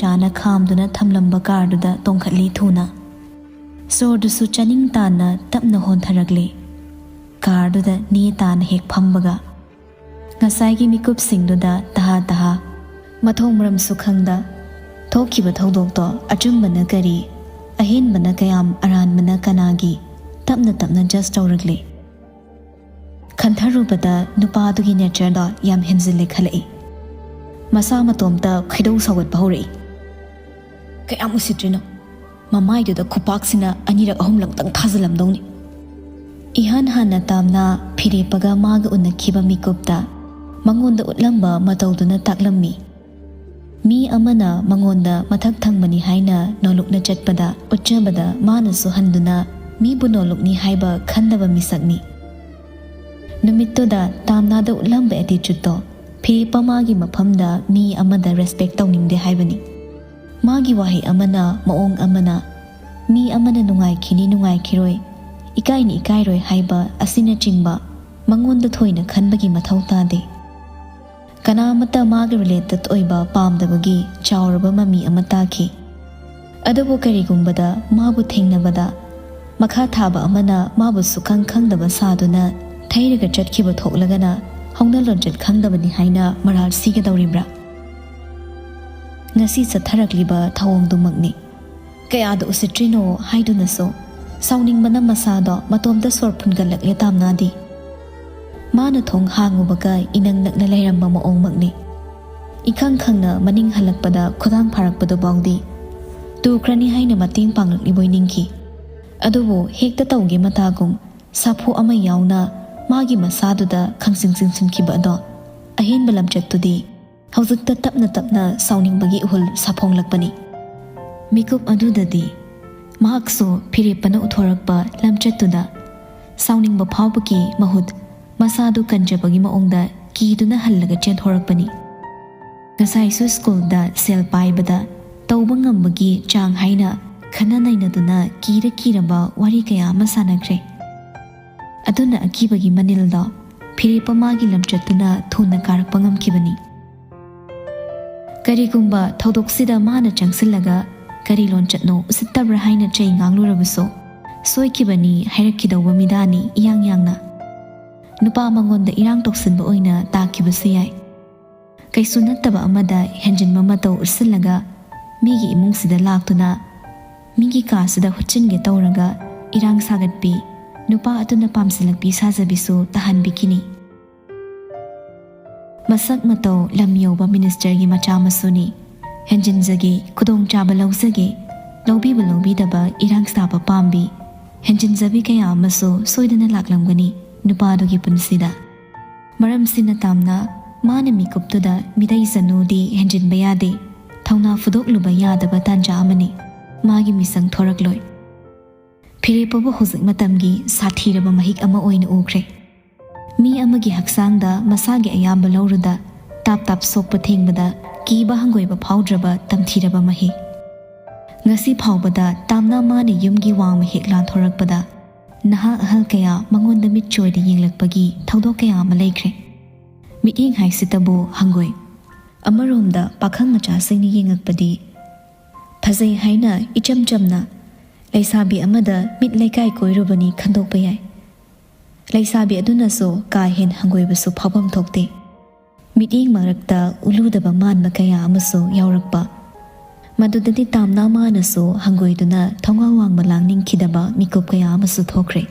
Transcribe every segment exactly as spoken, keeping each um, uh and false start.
ꯆꯥꯅ ꯈꯥꯝꯗꯨꯅ ꯊꯝꯂꯝꯕ ꯀꯥꯔꯗꯨꯗ ꯇꯣꯡꯈꯠꯂꯤ ꯊꯨꯅ꯫ ꯁꯣꯔꯗꯨꯁꯨ ꯆꯥꯅꯤꯡ ꯇꯥꯅ ꯇꯞꯅ ꯍꯣꯟꯊꯔꯛꯂꯤ꯫ ꯀꯥꯔꯗꯨꯗ ꯅꯦ ꯇꯥꯅ ꯍꯦꯛ ꯐꯝꯕꯒ ꯉꯁꯥꯏꯒꯤ ꯃꯤꯀꯨꯞꯁꯤꯡꯗꯨꯗ ꯇꯍꯥ ꯇꯍꯥ, ꯃꯊꯣꯡ ꯃꯔꯝꯁꯨ ꯈꯪꯗ, ꯊꯣꯛꯈꯤꯕ ꯊꯧꯗꯣꯛꯇꯣ ꯑꯆꯨꯝꯕꯅ ꯀꯔꯤ, ꯑꯍꯦꯟꯕꯅ ꯀꯌꯥꯝ, ꯑꯔꯥꯟꯕꯅ ꯀꯅꯥꯒꯤ, ꯇꯞꯅ ꯇꯞꯅ ꯖꯁ ꯇꯧꯔꯛꯂꯤ꯫ ꯈꯟꯊꯔꯨꯕꯗ ꯅꯨꯄꯥꯗꯨꯒꯤ ꯅꯦꯆꯔꯗꯣ ꯌꯥꯝ ꯍꯦꯟꯖꯤꯜꯂꯦ ꯈꯜꯂꯛꯏ꯫ ꯃꯁꯥ ꯃꯇꯣꯝꯇ ꯈꯣꯏꯗꯧ ꯁꯧꯒꯠꯄ ꯍꯧꯔꯛꯏ꯫ "ꯀꯌꯥꯝ ꯎꯁꯤꯠꯇ꯭ꯔꯤꯅꯣ? ꯃꯃꯥꯏꯗꯨꯗ ꯈꯨꯄꯥꯛꯁꯤꯅ ꯑꯅꯤꯔꯛ ꯑꯍꯨꯝꯂꯛꯇꯪ ꯊꯥꯖꯤꯜꯂꯝꯗꯧꯅꯤ"꯫ ꯏꯍꯥꯟ ꯍꯥꯟꯅ ꯇꯥꯝꯅ ꯐꯤꯔꯦꯞꯄꯒ ꯃꯥꯒ ꯎꯅꯈꯤꯕ ꯃꯤꯀꯨꯞꯇ ꯃꯉꯣꯟꯗ ꯎꯠꯂꯝꯕ ꯃꯇꯧꯗꯨꯅ ꯇꯥꯛꯂꯝꯃꯤ꯫ ꯃꯤ ꯑꯃꯅ ꯃꯉꯣꯟꯗ ꯃꯊꯛ ꯊꯪꯕꯅꯤ ꯍꯥꯏꯅ ꯅꯣꯂꯨꯛꯅ ꯆꯠꯄꯗ ꯎꯠꯆꯕꯗ ꯃꯥꯅꯁꯨ ꯍꯟꯗꯨꯅ ꯃꯤꯕꯨ ꯅꯣꯂꯨꯛꯅꯤ ꯍꯥꯏꯕ ꯈꯟꯗꯕ ꯃꯤꯁꯛꯅꯤ꯫ ꯅꯨꯃꯤꯠꯇꯨꯗ ꯇꯥꯝꯅꯥꯗ ꯎꯠꯂꯝꯕ ꯑꯦꯇꯤꯆꯨꯠꯇꯣ ꯐꯤꯔꯦꯞꯄ ꯃꯥꯒꯤ ꯃꯐꯝꯗ ꯃꯤ ꯑꯃꯗ ꯔꯦꯁꯄꯦꯛ ꯇꯧꯅꯤꯡꯗꯦ ꯍꯥꯏꯕꯅꯤ꯫ ꯃꯥꯒꯤ ꯋꯥꯍꯩ ꯑꯃꯅ, ꯃꯑꯣꯡ ꯑꯃꯅ, ꯃꯤ ꯑꯃꯅ ꯅꯨꯡꯉꯥꯏꯈꯤꯅꯤ ꯅꯨꯡꯉꯥꯏꯈꯤꯔꯣꯏ, ꯏꯀꯥꯏꯅꯤ ꯏꯀꯥꯏꯔꯣꯏ ꯍꯥꯏꯕ ꯑꯁꯤꯅꯆꯤꯡꯕ ꯃꯉꯣꯟꯗ ꯊꯣꯏꯅ ꯈꯟꯕꯒꯤ ꯃꯊꯧ ꯇꯥꯗꯦ꯫ ꯀꯅꯥ ꯑꯃꯠꯇ ꯃꯥꯒ ꯔꯤꯂꯦꯇꯦꯠ ꯑꯣꯏꯕ ꯄꯥꯝꯗꯕꯒꯤ ꯆꯥꯎꯔꯕ ꯃꯃꯤ ꯑꯃ ꯇꯥꯈꯤ꯫ ꯑꯗꯨꯕꯨ ꯀꯔꯤꯒꯨꯝꯕꯗ ꯃꯥꯕꯨ ꯊꯦꯡꯅꯕꯗ ꯃꯈꯥ ꯊꯥꯕ ꯑꯃꯅ ꯃꯥꯕꯨ ꯁꯨꯈꯪ ꯈꯪꯗꯕ ꯁꯥꯗꯨꯅ ꯊꯩꯔꯒ ꯆꯠꯈꯤꯕ ꯊꯣꯛꯂꯒꯅ ꯍꯧꯅ ꯂꯣꯟꯆꯠ ꯈꯪꯗꯕꯅꯤ ꯍꯥꯏꯅ ꯃꯔꯥꯜ ꯁꯤꯒꯗꯧꯔꯤꯕ꯭ꯔꯥ? ꯉꯁꯤ ꯆꯠꯊꯔꯛꯂꯤꯕ ꯊꯧꯑꯣꯡꯗꯨꯃꯛꯅꯤ꯫ ꯀꯌꯥꯗ ꯎꯁꯤꯠꯇ꯭ꯔꯤꯅꯣ ꯍꯥꯏꯗꯨꯅꯁꯨ ꯁꯥꯎꯅꯤꯡꯕꯅ ꯃꯁꯥꯗꯣ ꯃꯇꯣꯝꯇ ꯁꯣꯔ ꯐꯨꯟꯒꯠꯂꯛꯂꯦ ꯇꯥꯝꯅꯥꯗꯤ꯫ ꯃꯥꯅ ꯊꯣꯡ ꯍꯥꯡꯉꯨꯕꯒ ꯏꯅꯪ ꯅꯛꯅ ꯂꯩꯔꯝꯕ ꯃꯑꯣꯡꯃꯛꯅꯤ꯫ ꯏꯈꯪ ꯈꯪꯅ ꯃꯅꯤꯡ ꯍꯜꯂꯛꯄꯗ ꯈꯨꯗꯥꯡ ꯐꯥꯔꯛꯄꯗꯨꯐꯥꯎꯗꯤ ꯇꯨꯈ꯭ꯔꯅꯤ ꯍꯥꯏꯅ ꯃꯇꯦꯡ ꯄꯥꯡꯂꯛꯂꯤꯕꯣꯏ ꯅꯤꯡꯈꯤ꯫ ꯑꯗꯨꯕꯨ ꯍꯦꯛꯇ ꯇꯧꯒꯦ ꯃꯇꯥꯒꯨꯝ ꯁꯥꯐꯨ ꯑꯃ ꯌꯥꯎꯅ ꯃꯥꯒꯤ ꯃꯁꯥꯗꯨꯗ ꯈꯪꯆꯤꯡ ꯆꯤꯡꯁꯤꯟꯈꯤꯕ ꯑꯗꯣ ꯑꯍꯦꯟꯕ ꯂꯝꯆꯠꯇꯨꯗꯤ ꯍꯧꯖꯤꯛꯇ ꯇꯞꯅ ꯇꯞꯅ ꯁꯥꯎꯅꯤꯡꯕꯒꯤ ꯏꯍꯨꯜ ꯁꯥꯐꯣꯡꯂꯛꯄꯅꯤ꯫ ꯃꯤꯀꯨꯞ ꯑꯗꯨꯗꯗꯤ ꯃꯍꯥꯛꯁꯨ ꯐꯤꯔꯦꯞꯄꯅ ꯎꯠꯊꯣꯔꯛꯄ ꯂꯝꯆꯠꯇꯨꯗ ꯁꯥꯎꯅꯤꯡꯕ ꯐꯥꯎꯕꯒꯤ ꯃꯍꯨꯠ ꯃꯁꯥꯗꯨ ꯀꯟꯖꯕꯒꯤ ꯃꯑꯣꯡꯗ ꯀꯤꯗꯨꯅ ꯍꯜꯂꯒ ꯆꯦꯟꯊꯣꯔꯛꯄꯅꯤ꯫ ꯉꯁꯥꯏꯁꯨ ꯁ꯭ꯀꯨꯜꯗ ꯁꯦꯜ ꯄꯥꯏꯕꯗ ꯇꯧꯕ ꯉꯝꯕꯒꯤ ꯆꯥꯡ ꯍꯥꯏꯅ ꯈꯟꯅ ꯅꯩꯅꯗꯨꯅ ꯀꯤꯔ ꯀꯤꯔꯕ ꯋꯥꯔꯤ ꯀꯌꯥ ꯑꯃ ꯁꯥꯟꯅꯈ꯭ꯔꯦ꯫ ꯑꯗꯨꯅ ꯑꯀꯤꯕꯒꯤ ꯃꯅꯤꯜꯗꯣ ꯐꯤꯔꯦꯞꯄ ꯃꯥꯒꯤ ꯂꯝꯆꯠꯇꯨꯅ ꯊꯨꯅ ꯀꯥꯔꯛꯄ ꯉꯝꯈꯤꯕꯅꯤ꯫ ꯀꯔꯤꯒꯨꯝꯕ ꯊꯧꯗꯣꯛꯁꯤꯗ ꯃꯥꯅ ꯆꯪꯁꯤꯜꯂꯒ ꯀꯔꯤ ꯂꯣꯟꯆꯠꯅꯣ ꯎꯁꯤꯠꯇꯕ꯭ꯔꯥ ꯍꯥꯏꯅ ꯆꯩ ꯉꯥꯡꯂꯨꯔꯕꯁꯨ, ꯁꯣꯏꯈꯤꯕꯅꯤ ꯍꯥꯏꯔꯛꯈꯤꯗꯧꯕ ꯃꯤꯗꯥꯅꯤ ꯏꯌꯥꯡ ꯌꯥꯡꯅ꯫ ꯅꯨꯄꯥ ꯃꯉꯣꯟꯗ ꯏꯔꯥꯡ ꯇꯧꯁꯤꯟꯕ ꯑꯣꯏꯅ ꯇꯥꯈꯤꯕꯁꯨ ꯌꯥꯏ꯫ ꯀꯩꯁꯨ ꯅꯠꯇꯕ ꯑꯃꯗ ꯍꯦꯟꯖꯤꯟꯕ ꯃꯇꯧ ꯎꯠꯁꯤꯜꯂꯒ ꯃꯤꯒꯤ ꯏꯃꯨꯡꯁꯤꯗ ꯂꯥꯛꯇꯨꯅ ꯃꯤꯒꯤ ꯀꯥꯁꯤꯗ ꯍꯨꯠꯆꯤꯟꯒꯦ ꯇꯧꯔꯒ ꯏꯔꯥꯡ ꯁꯥꯒꯠꯄꯤ, ꯅꯨꯄꯥ ꯑꯗꯨꯅ ꯄꯥꯝꯁꯤꯜꯂꯛꯄꯤ ꯁꯥꯖꯕꯤꯁꯨ ꯇꯥꯍꯟꯕꯤꯈꯤꯅꯤ꯫ ꯃꯁꯛ ꯃꯇꯧ ꯂꯝ ꯌꯧꯕ ꯃꯤꯅꯤꯁꯇꯔꯒꯤ ꯃꯆꯥ ꯃꯁꯨꯅꯤ꯫ ꯍꯦꯟꯖꯤꯟꯖꯒꯦ, ꯈꯨꯗꯣꯡꯆꯥꯕ ꯂꯧꯖꯒꯦ, ꯂꯧꯕꯤꯕ ꯂꯧꯕꯤꯗꯕ ꯏꯔꯥꯡ ꯁꯥꯕ ꯄꯥꯝꯕꯤ, ꯍꯦꯟꯖꯤꯟꯖꯕꯤ ꯀꯌꯥ ꯑꯃꯁꯨ ꯁꯣꯏꯗꯅ ꯂꯥꯛꯂꯝꯒꯅꯤ ꯅꯨꯄꯥꯗꯨꯒꯤ ꯄꯨꯟꯁꯤꯗ꯫ ꯃꯔꯝꯁꯤꯅ ꯇꯥꯝꯅ ꯃꯥꯅ ꯃꯤꯀꯨꯞꯇꯨꯗ ꯃꯤꯗꯩ ꯆꯅꯨꯗꯤ ꯍꯦꯟꯖꯤꯟꯕ ꯌꯥꯗꯦ꯫ ꯊꯧꯅꯥ ꯐꯨꯗꯣꯛꯂꯨꯕ ꯌꯥꯗꯕ ꯇꯥꯟꯖꯥ ꯑꯃꯅꯤ꯫ ꯃꯥꯒꯤ ꯃꯤꯁꯪ ꯊꯣꯔꯛꯂꯣꯏ꯫ ꯐꯤꯔꯦꯞꯄꯕꯨ ꯍꯧꯖꯤꯛ ꯃꯇꯝꯒꯤ ꯁꯥꯊꯤꯔꯕ ꯃꯍꯤꯛ ꯑꯃ ꯑꯣꯏꯅ ꯎꯈ꯭ꯔꯦ꯫ ꯃꯤ ꯑꯃꯒꯤ ꯍꯛꯆꯥꯡꯗ ꯃꯁꯥꯒꯤ ꯑꯌꯥꯝꯕ ꯂꯧꯔꯨꯗ ꯇꯥꯞ ꯇꯥꯞ ꯁꯣꯛꯄ ꯊꯦꯡꯕꯗ ꯀꯤꯕ ꯍꯪꯒꯣꯏꯕ ꯐꯥꯎꯗ꯭ꯔꯕ ꯇꯝꯊꯤꯔꯕ ꯃꯍꯤꯛ꯫ ꯉꯁꯤ ꯐꯥꯎꯕꯗ ꯇꯥꯝꯅ ꯃꯥꯅ ꯌꯨꯝꯒꯤ ꯋꯥꯡꯃ ꯍꯦꯛ ꯂꯥꯟꯊꯣꯔꯛꯄꯗ ꯅꯍꯥ ꯑꯍꯜ ꯀꯌꯥ ꯃꯉꯣꯟꯗ ꯃꯤꯠ ꯆꯣꯏꯗ ꯌꯦꯡꯂꯛꯄꯒꯤ ꯊꯧꯗꯣꯛ ꯀꯌꯥ ꯑꯃ ꯂꯩꯈ꯭ꯔꯦ꯫ ꯃꯤꯠꯌꯦꯡ ꯍꯥꯏꯁꯤꯇꯕꯨ ꯍꯪꯒꯣꯏ꯫ ꯑꯃꯔꯣꯝꯗ ꯄꯥꯈꯪ ꯃꯆꯥꯁꯤꯡꯅ ꯌꯦꯡꯉꯛꯄꯗꯤ ꯐꯖꯩ ꯍꯥꯏꯅ ꯏꯆꯝ ꯆꯝꯅ ꯂꯩꯁꯥꯕꯤ ꯑꯃꯗ ꯃꯤꯠ ꯂꯩꯀꯥꯏ ꯀꯣꯏꯔꯨꯕꯅꯤ ꯈꯟꯗꯣꯛꯄ ꯌꯥꯏ꯫ ꯂꯩꯁꯥꯕꯤ ꯑꯗꯨꯅꯁꯨ ꯀꯥ ꯍꯦꯟꯅ ꯍꯪꯒꯣꯏꯕꯁꯨ ꯐꯥꯎꯐꯝ ꯊꯣꯛꯇꯦ꯫ ꯃꯤꯠꯌꯦꯡ ꯃꯔꯛꯇ ꯎꯂꯨꯗꯕ ꯃꯥꯟꯕ ꯀꯌꯥ ꯑꯃꯁꯨ ꯌꯥꯎꯔꯛꯄ꯫ ꯃꯗꯨꯗꯗꯤ ꯇꯥꯝꯅ ꯃꯥꯅꯁꯨ ꯍꯪꯒꯣꯏꯗꯨꯅ ꯊꯣꯡꯒꯥꯜ ꯋꯥꯡꯃ ꯂꯥꯡꯅꯤꯡꯈꯤꯗꯕ ꯃꯤꯀꯨꯞ ꯀꯌꯥ ꯑꯃꯁꯨ ꯊꯣꯛꯈ꯭ꯔꯦ꯫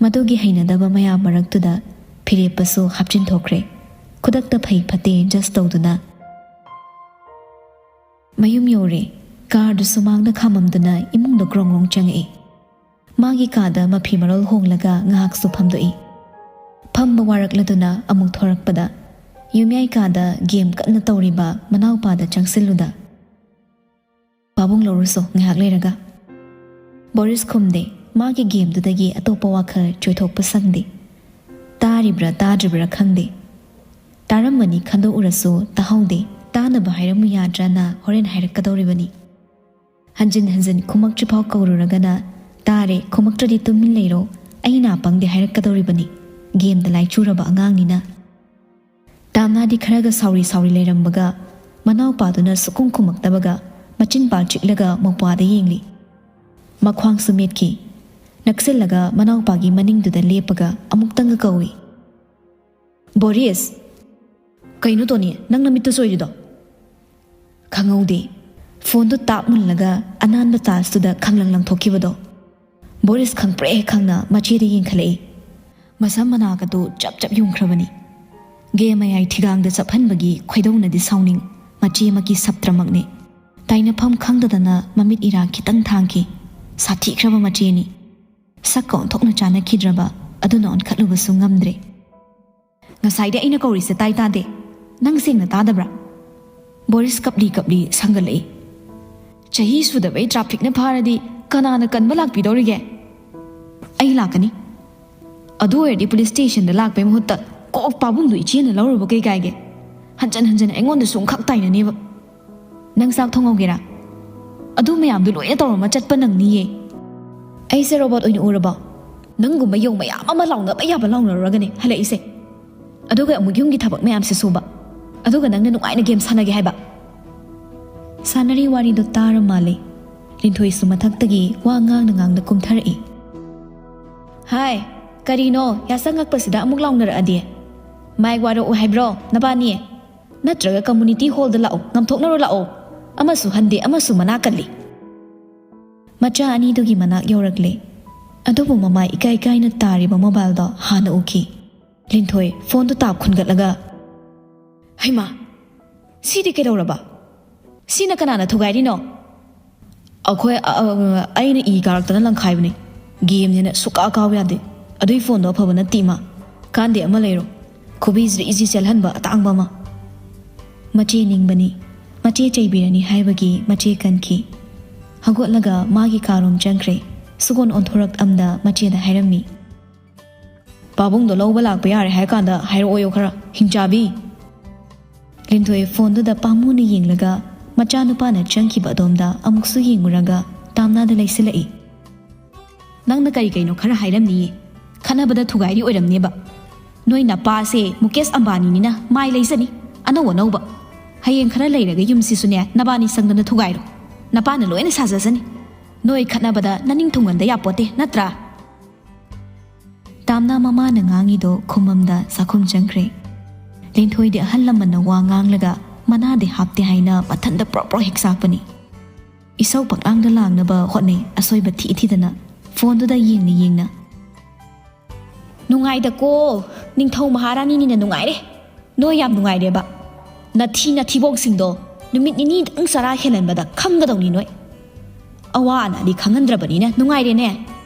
ꯃꯗꯨꯒꯤ ꯍꯩꯅꯗꯕ ꯃꯌꯥꯝ ꯃꯔꯛꯇꯨꯗ ꯐꯤꯔꯦꯞꯄꯁꯨ ꯍꯥꯞꯆꯤꯟꯊꯣꯛꯈ꯭ꯔꯦ꯫ ꯈꯨꯗꯛꯇ ꯐꯩ ꯐꯠꯇꯦ ꯖꯁ ꯇꯧꯗꯨꯅ꯫ ꯃꯌꯨꯝ ꯌꯧꯔꯦ꯫ ꯀꯥꯔꯗꯨ ꯁꯨꯃꯥꯡꯗ ꯈꯥꯝꯃꯝꯗꯨꯅ ꯏꯃꯨꯡꯗ ꯒ꯭ꯔꯣꯡ ꯒ꯭ꯔꯣꯡ ꯆꯪꯉꯛꯏ꯫ ꯃꯥꯒꯤ ꯀꯥꯗ ꯃꯐꯤ ꯃꯔꯣꯜ ꯍꯣꯡꯂꯒ ꯉꯥꯏꯍꯥꯛꯁꯨ ꯐꯝꯗꯣꯛꯏ꯫ ꯐꯝꯕ ꯋꯥꯔꯛꯂꯗꯨꯅ ꯑꯃꯨꯛ ꯊꯣꯔꯛꯄꯗ ꯌꯨꯝꯌꯥꯏ ꯀꯥꯗ ꯒꯦꯝ ꯀꯟꯅ ꯇꯧꯔꯤꯕ ꯃꯅꯥꯎꯄꯥꯗ ꯆꯪꯁꯤꯜꯂꯨꯗ꯫ "ꯄꯥꯕꯨꯡ ꯂꯧꯔꯨꯁꯣ ꯉꯥꯏꯍꯥꯛ ꯂꯩꯔꯒ꯫" ꯕꯣꯔꯤꯁ ꯈꯨꯝꯗꯦ꯫ ꯃꯥꯒꯤ ꯒꯦꯝꯗꯨꯗꯒꯤ ꯑꯇꯣꯞꯄ ꯋꯥꯈꯜ ꯆꯣꯏꯊꯣꯛꯄ ꯁꯪꯗꯦ꯫ ꯇꯥꯔꯤꯕ꯭ꯔꯥ ꯇꯥꯗ꯭ꯔꯤꯕ꯭ꯔꯥ ꯈꯪꯗꯦ꯫ ꯇꯥꯔꯝꯃꯅꯤ ꯈꯟꯗꯣꯛꯎꯔꯁꯨ ꯇꯥꯍꯧꯗꯦ꯫ ꯇꯥꯅꯕ ꯍꯥꯏꯔꯝꯃꯨ ꯌꯥꯗ꯭ꯔꯅ ꯍꯣꯔꯦꯟ ꯍꯥꯏꯔꯛꯀꯗꯧꯔꯤꯕꯅꯤ꯫ ꯍꯟꯖꯤꯟ ꯍꯟꯖꯤꯟ ꯈꯨꯝꯃꯛꯇ꯭ꯔꯤꯐꯥꯎ ꯀꯧꯔꯨꯔꯒꯅ "ꯇꯥꯔꯦ, ꯈꯨꯝꯃꯛꯇ꯭ꯔꯗꯤ ꯇꯨꯃꯤꯟ ꯂꯩꯔꯣ, ꯑꯩ ꯅꯥ ꯄꯪꯗꯦ" ꯍꯥꯏꯔꯛꯀꯗꯧꯔꯤꯕꯅꯤ꯫ ꯒꯦꯝꯗ ꯂꯥꯏꯆꯨꯔꯕ ꯑꯉꯥꯡꯅꯤꯅ꯫ ꯇꯥꯝꯅꯥꯗꯤ ꯈꯔꯒ ꯁꯥꯎꯔꯤ ꯁꯥꯎꯔꯤ ꯂꯩꯔꯝꯕꯒ ꯃꯅꯥꯎꯄꯥꯗꯨꯅ ꯁꯨꯛꯈꯨꯝ ꯈꯨꯝꯃꯛꯇꯕꯒ ꯃꯆꯤꯟ ꯄꯥꯜ ꯆꯤꯛꯂꯒ ꯃꯧꯄ꯭ꯋꯥꯗ ꯌꯦꯡꯂꯤ꯫ ꯃꯈ꯭ꯋꯥꯡꯁꯨ ꯃꯦꯠꯈꯤ꯫ ꯅꯛꯁꯤꯜꯂꯒ ꯃꯅꯥꯎꯄꯥꯒꯤ ꯃꯅꯤꯡꯗꯨꯗ ꯂꯦꯞꯄꯒ ꯑꯃꯨꯛꯇꯪꯒ ꯀꯧꯏ, "ꯕꯣꯔꯤꯁ!" "ꯀꯩꯅꯣ ꯇꯣꯅꯤ, ꯅꯪ ꯅꯃꯤꯠꯇ ꯁꯣꯏꯔꯤꯗꯣ?" ꯈꯪꯍꯧꯗꯦ꯫ ꯐꯣꯟꯗꯨ ꯇꯥꯞ ꯃꯨꯜꯂꯒ ꯑꯅꯥꯟꯕ ꯇꯥꯏꯜꯁꯇꯨꯗ ꯈꯪꯂꯪ ꯂꯪꯊꯣꯛꯈꯤꯕꯗꯣ꯫ ꯕꯣꯔꯤꯁ ꯈꯪꯄ꯭ꯔꯦꯛ ꯈꯪꯅ ꯃꯆꯦꯗ ꯌꯦꯡꯈꯠꯂꯛꯏ꯫ ꯃꯁꯝ ꯃꯅꯥꯒꯗꯨ ꯆꯞ ꯆꯞ ꯌꯨꯡꯈ꯭ꯔꯕꯅꯤ꯫ ꯒꯦ ꯃꯌꯥꯏ ꯊꯤꯒꯥꯡꯗ ꯆꯞꯍꯟꯕꯒꯤ ꯈꯣꯏꯗꯧꯅꯗꯤ ꯁꯥꯎꯅꯤꯡ, ꯃꯆꯦꯃꯛꯀꯤ ꯁꯞꯇ꯭ꯔꯃꯛꯅꯤ꯫ ꯇꯥꯏꯅꯐꯝ ꯈꯪꯗꯗꯅ ꯃꯃꯤꯠ ꯏꯔꯥ ꯈꯤꯇꯪ ꯊꯥꯡꯈꯤ꯫ ꯁꯥꯊꯤꯈ꯭ꯔꯕ ꯃꯆꯦꯅꯤ꯫ ꯁꯛꯀ ꯑꯣꯟꯊꯣꯛꯅ ꯆꯥꯅꯈꯤꯗ꯭ꯔꯕ ꯑꯗꯨꯅ ꯑꯣꯟꯈꯠꯂꯨꯕꯁꯨ ꯉꯝꯗ꯭ꯔꯦ꯫ "ꯉꯁꯥꯏꯗꯤ ꯑꯩꯅ ꯀꯧꯔꯤꯁꯦ ꯇꯥꯏ ꯇꯥꯗꯦ꯫ ꯅꯪ ꯁꯦꯡꯅ ꯇꯥꯗꯕ꯭ꯔꯥ?" ꯕꯣꯔꯤꯁ ꯀꯞꯂꯤ ꯀꯞꯂꯤ ꯁꯪꯒꯠꯂꯛꯏ꯫ "ꯆꯍꯤ ꯁꯨꯗꯕꯩ ꯇ꯭ꯔꯥꯐꯤꯛꯅ ꯐꯥꯔꯗꯤ ꯀꯅꯥꯅ ꯀꯟꯕ ꯂꯥꯛꯄꯤꯗꯧꯔꯤꯒꯦ?" "ꯑꯩ ꯂꯥꯛꯀꯅꯤ꯫ ꯑꯗꯨ ꯑꯣꯏꯔꯗꯤ ꯄꯨꯂꯤꯁ ꯁ꯭ꯇꯦꯁꯟꯗ ꯂꯥꯛꯄꯩ ꯃꯍꯨꯠꯇ ꯀꯣꯛ ꯄꯥꯕꯨꯡꯗꯣ ꯏꯆꯦꯅ ꯂꯧꯔꯨꯕ ꯀꯩ ꯀꯥꯏꯒꯦ? ꯍꯟꯖꯟ ꯍꯟꯖꯟ ꯑꯩꯉꯣꯟꯗ ꯁꯨꯡꯈꯛ ꯇꯥꯏꯅꯅꯦꯕ꯫ ꯅꯪ ꯆꯥꯛ ꯊꯣꯡꯍꯧꯒꯦꯔꯥ? ꯑꯗꯨ ꯃꯌꯥꯝꯗꯨ ꯂꯣꯏꯅ ꯇꯧꯔꯝꯃ ꯆꯠꯄ ꯅꯪꯅꯤꯌꯦ꯫ ꯑꯩꯁꯦ ꯔꯣꯕꯣꯠ ꯑꯣꯏꯅ ꯎꯔꯕꯣ? ꯅꯪꯒꯨꯝꯕ ꯌꯧ ꯃꯌꯥꯝ ꯑꯃ ꯂꯥꯎꯅꯕ ꯌꯥꯕ ꯂꯥꯎꯅꯔꯨꯔꯒꯅꯦ ꯍꯜꯂꯛꯏꯁꯦ꯫ ꯑꯗꯨꯒ ꯑꯃꯨꯛ ꯌꯨꯝꯒꯤ ꯊꯕꯛ ꯃꯌꯥꯝꯁꯦ ꯁꯨꯕ꯫ ꯑꯗꯨꯒ ꯅꯪꯅ ꯅꯨꯡꯉꯥꯏꯅ ꯒꯦꯝ ꯁꯥꯟꯅꯒꯦ ꯍꯥꯏꯕ?" ꯁꯥꯟꯅꯔꯤ ꯋꯥꯔꯤꯗꯣ ꯇꯥꯔ ꯃꯥꯜꯂꯦ꯫ ꯂꯤꯟꯊꯣꯏꯁꯨ ꯃꯊꯛꯇꯒꯤ ꯋꯥ ꯉꯥꯡꯅ ꯉꯥꯡꯅ ꯀꯨꯝꯊꯔꯛꯏ꯫ "ꯍꯥꯏ, ꯀꯔꯤꯅꯣ ꯌꯥꯆꯪꯉꯛꯄꯁꯤꯗ ꯑꯃꯨꯛ ꯂꯥꯎꯅꯔꯛꯑꯗꯤ? ꯃꯥꯏꯛ ꯋꯥꯔꯛꯎ ꯍꯥꯏꯕ꯭ꯔꯣ ꯅꯕꯥꯅꯤ? ꯅꯠꯇ꯭ꯔꯒ ꯀꯝꯃꯨꯅꯤꯇꯤ ꯍꯣꯜꯗ ꯂꯥꯛꯑꯣ, ꯉꯝꯊꯣꯛꯅꯔꯣ ꯂꯥꯛꯑꯣ꯫ ꯑꯃꯁꯨ ꯍꯟꯗꯦ, ꯑꯃꯁꯨ ꯃꯅꯥ ꯀꯜꯂꯤ꯫" ꯃꯆꯥ ꯑꯅꯤꯗꯨꯒꯤ ꯃꯅꯥꯛ ꯌꯧꯔꯛꯂꯦ꯫ ꯑꯗꯨꯕꯨ ꯃꯃꯥꯏ ꯏꯀꯥꯏ ꯀꯥꯏꯅ ꯇꯥꯔꯤꯕ ꯃꯣꯕꯥꯏꯜꯗꯣ ꯍꯥꯟꯅ ꯎꯈꯤ꯫ ꯂꯤꯟꯊꯣꯏ ꯐꯣꯟꯗꯨ ꯇꯥꯞ ꯈꯨꯟꯒꯠꯂꯒ, "ꯍꯩꯃꯥ, ꯁꯤꯗꯤ ꯀꯩꯗꯧꯔꯕ? ꯁꯤꯅ ꯀꯅꯥꯅ ꯊꯨꯒꯥꯏꯔꯤꯅꯣ?" "ꯑꯩꯈꯣꯏ, ꯑ, ꯑ, ꯑꯩꯅ ꯏ ꯀꯥꯔꯛꯇꯅ ꯂꯪꯈꯥꯏꯕꯅꯦ꯫ ꯒꯦꯝꯅꯦꯅ ꯁꯨꯛꯀꯥ ꯀꯥꯎ ꯌꯥꯗꯦ꯫ ꯑꯗꯨꯏ ꯐꯣꯟꯗꯣ ꯑꯐꯕ ꯅꯠꯇꯦ ꯏꯃꯥ꯫ ꯀꯥꯟꯗꯦ ꯑꯃ ꯂꯩꯔꯣ꯫ ꯈꯨꯕꯤ ꯖ꯭ꯔꯤ ꯖ꯭ꯔꯤ ꯆꯦꯜꯍꯟꯕ ꯑꯇꯥꯡꯕ ꯑꯃ꯫" ꯃꯆꯦ ꯅꯤꯡꯕꯅꯤ꯫ ꯃꯆꯦ ꯆꯩꯕꯤꯔꯅꯤ ꯍꯥꯏꯕꯒꯤ ꯃꯆꯦ ꯀꯟꯈꯤ꯫ ꯍꯧꯒꯠꯂꯒ ꯃꯥꯒꯤ ꯀꯥꯔꯣꯝ ꯆꯪꯈ꯭ꯔꯦ꯫ ꯁꯨꯛꯑꯣꯟ ꯑꯣꯟꯊꯣꯔꯛꯑꯝꯗ ꯃꯆꯦꯗ ꯍꯥꯏꯔꯝꯃꯤ, "ꯄꯥꯕꯨꯡꯗꯣ ꯂꯧꯕ ꯂꯥꯛꯄ ꯌꯥꯔꯦ ꯍꯥꯏꯔ ꯀꯥꯟꯗ ꯍꯥꯏꯔꯛꯑꯣꯌꯣ ꯈꯔ, ꯍꯤꯡꯆꯥꯕꯤ!" ꯂꯤꯟꯊꯣꯏ ꯐꯣꯟꯗꯨꯗ ꯄꯥꯝꯃꯨꯅ ꯌꯦꯡꯂꯒ ꯃꯆꯥꯅꯨꯄꯥꯅ ꯆꯪꯈꯤꯕ ꯑꯗꯣꯝꯗ ꯑꯃꯨꯛꯁꯨ ꯌꯦꯡꯉꯨꯔꯒ ꯇꯥꯝꯅꯥꯗ ꯂꯩꯁꯤꯜꯂꯛꯏ꯫ "ꯅꯪꯅ ꯀꯔꯤ ꯀꯩꯅꯣ ꯈꯔ ꯍꯥꯏꯔꯝꯅꯤꯌꯦ꯫ ꯈꯠꯅꯕꯗ ꯊꯨꯒꯥꯏꯔꯤ ꯑꯣꯏꯔꯝꯅꯦꯕ꯫ ꯅꯣꯏ ꯅꯄꯥꯁꯦ ꯃꯨꯀꯦꯁ ꯑꯝꯕꯥꯅꯤꯅꯤꯅ ꯃꯥꯏ ꯂꯩꯖꯅꯤ꯫ ꯑꯅꯧ ꯑꯅꯧꯕ꯫ ꯍꯌꯦꯡ ꯈꯔ ꯂꯩꯔꯒ ꯌꯨꯝꯁꯤꯁꯨꯅꯦ ꯅꯕꯥꯅꯤ ꯁꯪꯗꯅ ꯊꯨꯒꯥꯏꯔꯣ꯫ ꯅꯄꯥꯅ ꯂꯣꯏꯅ ꯁꯥꯖꯁꯅꯤ꯫ ꯅꯣꯏ ꯈꯠꯅꯕꯗ ꯅꯅꯤꯡ ꯊꯨꯡꯍꯟꯗ ꯌꯥꯄꯣꯠꯇꯦ, ꯅꯠꯇ꯭ꯔꯥ?" ꯇꯥꯝꯅꯥ ꯃꯃꯥꯅ ꯉꯥꯡꯉꯤꯗꯣ ꯈꯨꯝꯃꯝꯗ ꯆꯥꯛꯈꯨꯝ ꯆꯪꯈ꯭ꯔꯦ꯫ ꯂꯤꯟꯊꯣꯏꯗꯤ ꯑꯍꯜ ꯂꯃꯟꯅ ꯋꯥ ꯉꯥꯡꯂꯒ ꯃꯅꯥꯗꯤ ꯍꯥꯞꯇꯦ ꯍꯥꯏꯅ ꯃꯊꯟꯇ ꯄ꯭ꯔꯣꯛ ꯄ꯭ꯔꯣꯛ ꯍꯦꯛ ꯆꯥꯛꯄꯅꯤ꯫ ꯏꯁꯧ ꯄꯛꯂꯥꯡꯗ ꯂꯥꯡꯅꯕ ꯍꯣꯠꯅꯩ, ꯑꯁꯣꯏꯕ ꯊꯤ ꯊꯤꯗꯅ꯫ ꯐꯣꯟꯗꯨꯗ ꯌꯦꯡꯅ ꯌꯦꯡꯅ꯫ "ꯅꯨꯡꯉꯥꯏꯗꯀꯣ, ꯅꯤꯡꯊꯧ ꯃꯍꯥꯔꯥꯅꯤꯅꯤꯅ ꯅꯨꯡꯉꯥꯏꯔꯦ꯫ ꯅꯣꯏ ꯌꯥꯝ ꯅꯨꯡꯉꯥꯏꯔꯦꯕ꯫ ꯅꯊꯤ ꯅꯊꯤꯕꯣꯡꯁꯤꯡꯗꯣ ꯅꯨꯃꯤꯠ ꯅꯤꯅꯤꯗꯪ ꯆꯔꯥ ꯍꯦꯜꯍꯟꯕꯗ ꯈꯪꯒꯗꯧꯅꯤ ꯅꯣꯏ꯫ ꯑꯋꯥ ꯑꯅꯥꯗꯤ ꯈꯪꯍꯟꯗ꯭ꯔꯕꯅꯤꯅ ꯅꯨꯡꯉꯥꯏꯔꯦꯅꯦ꯫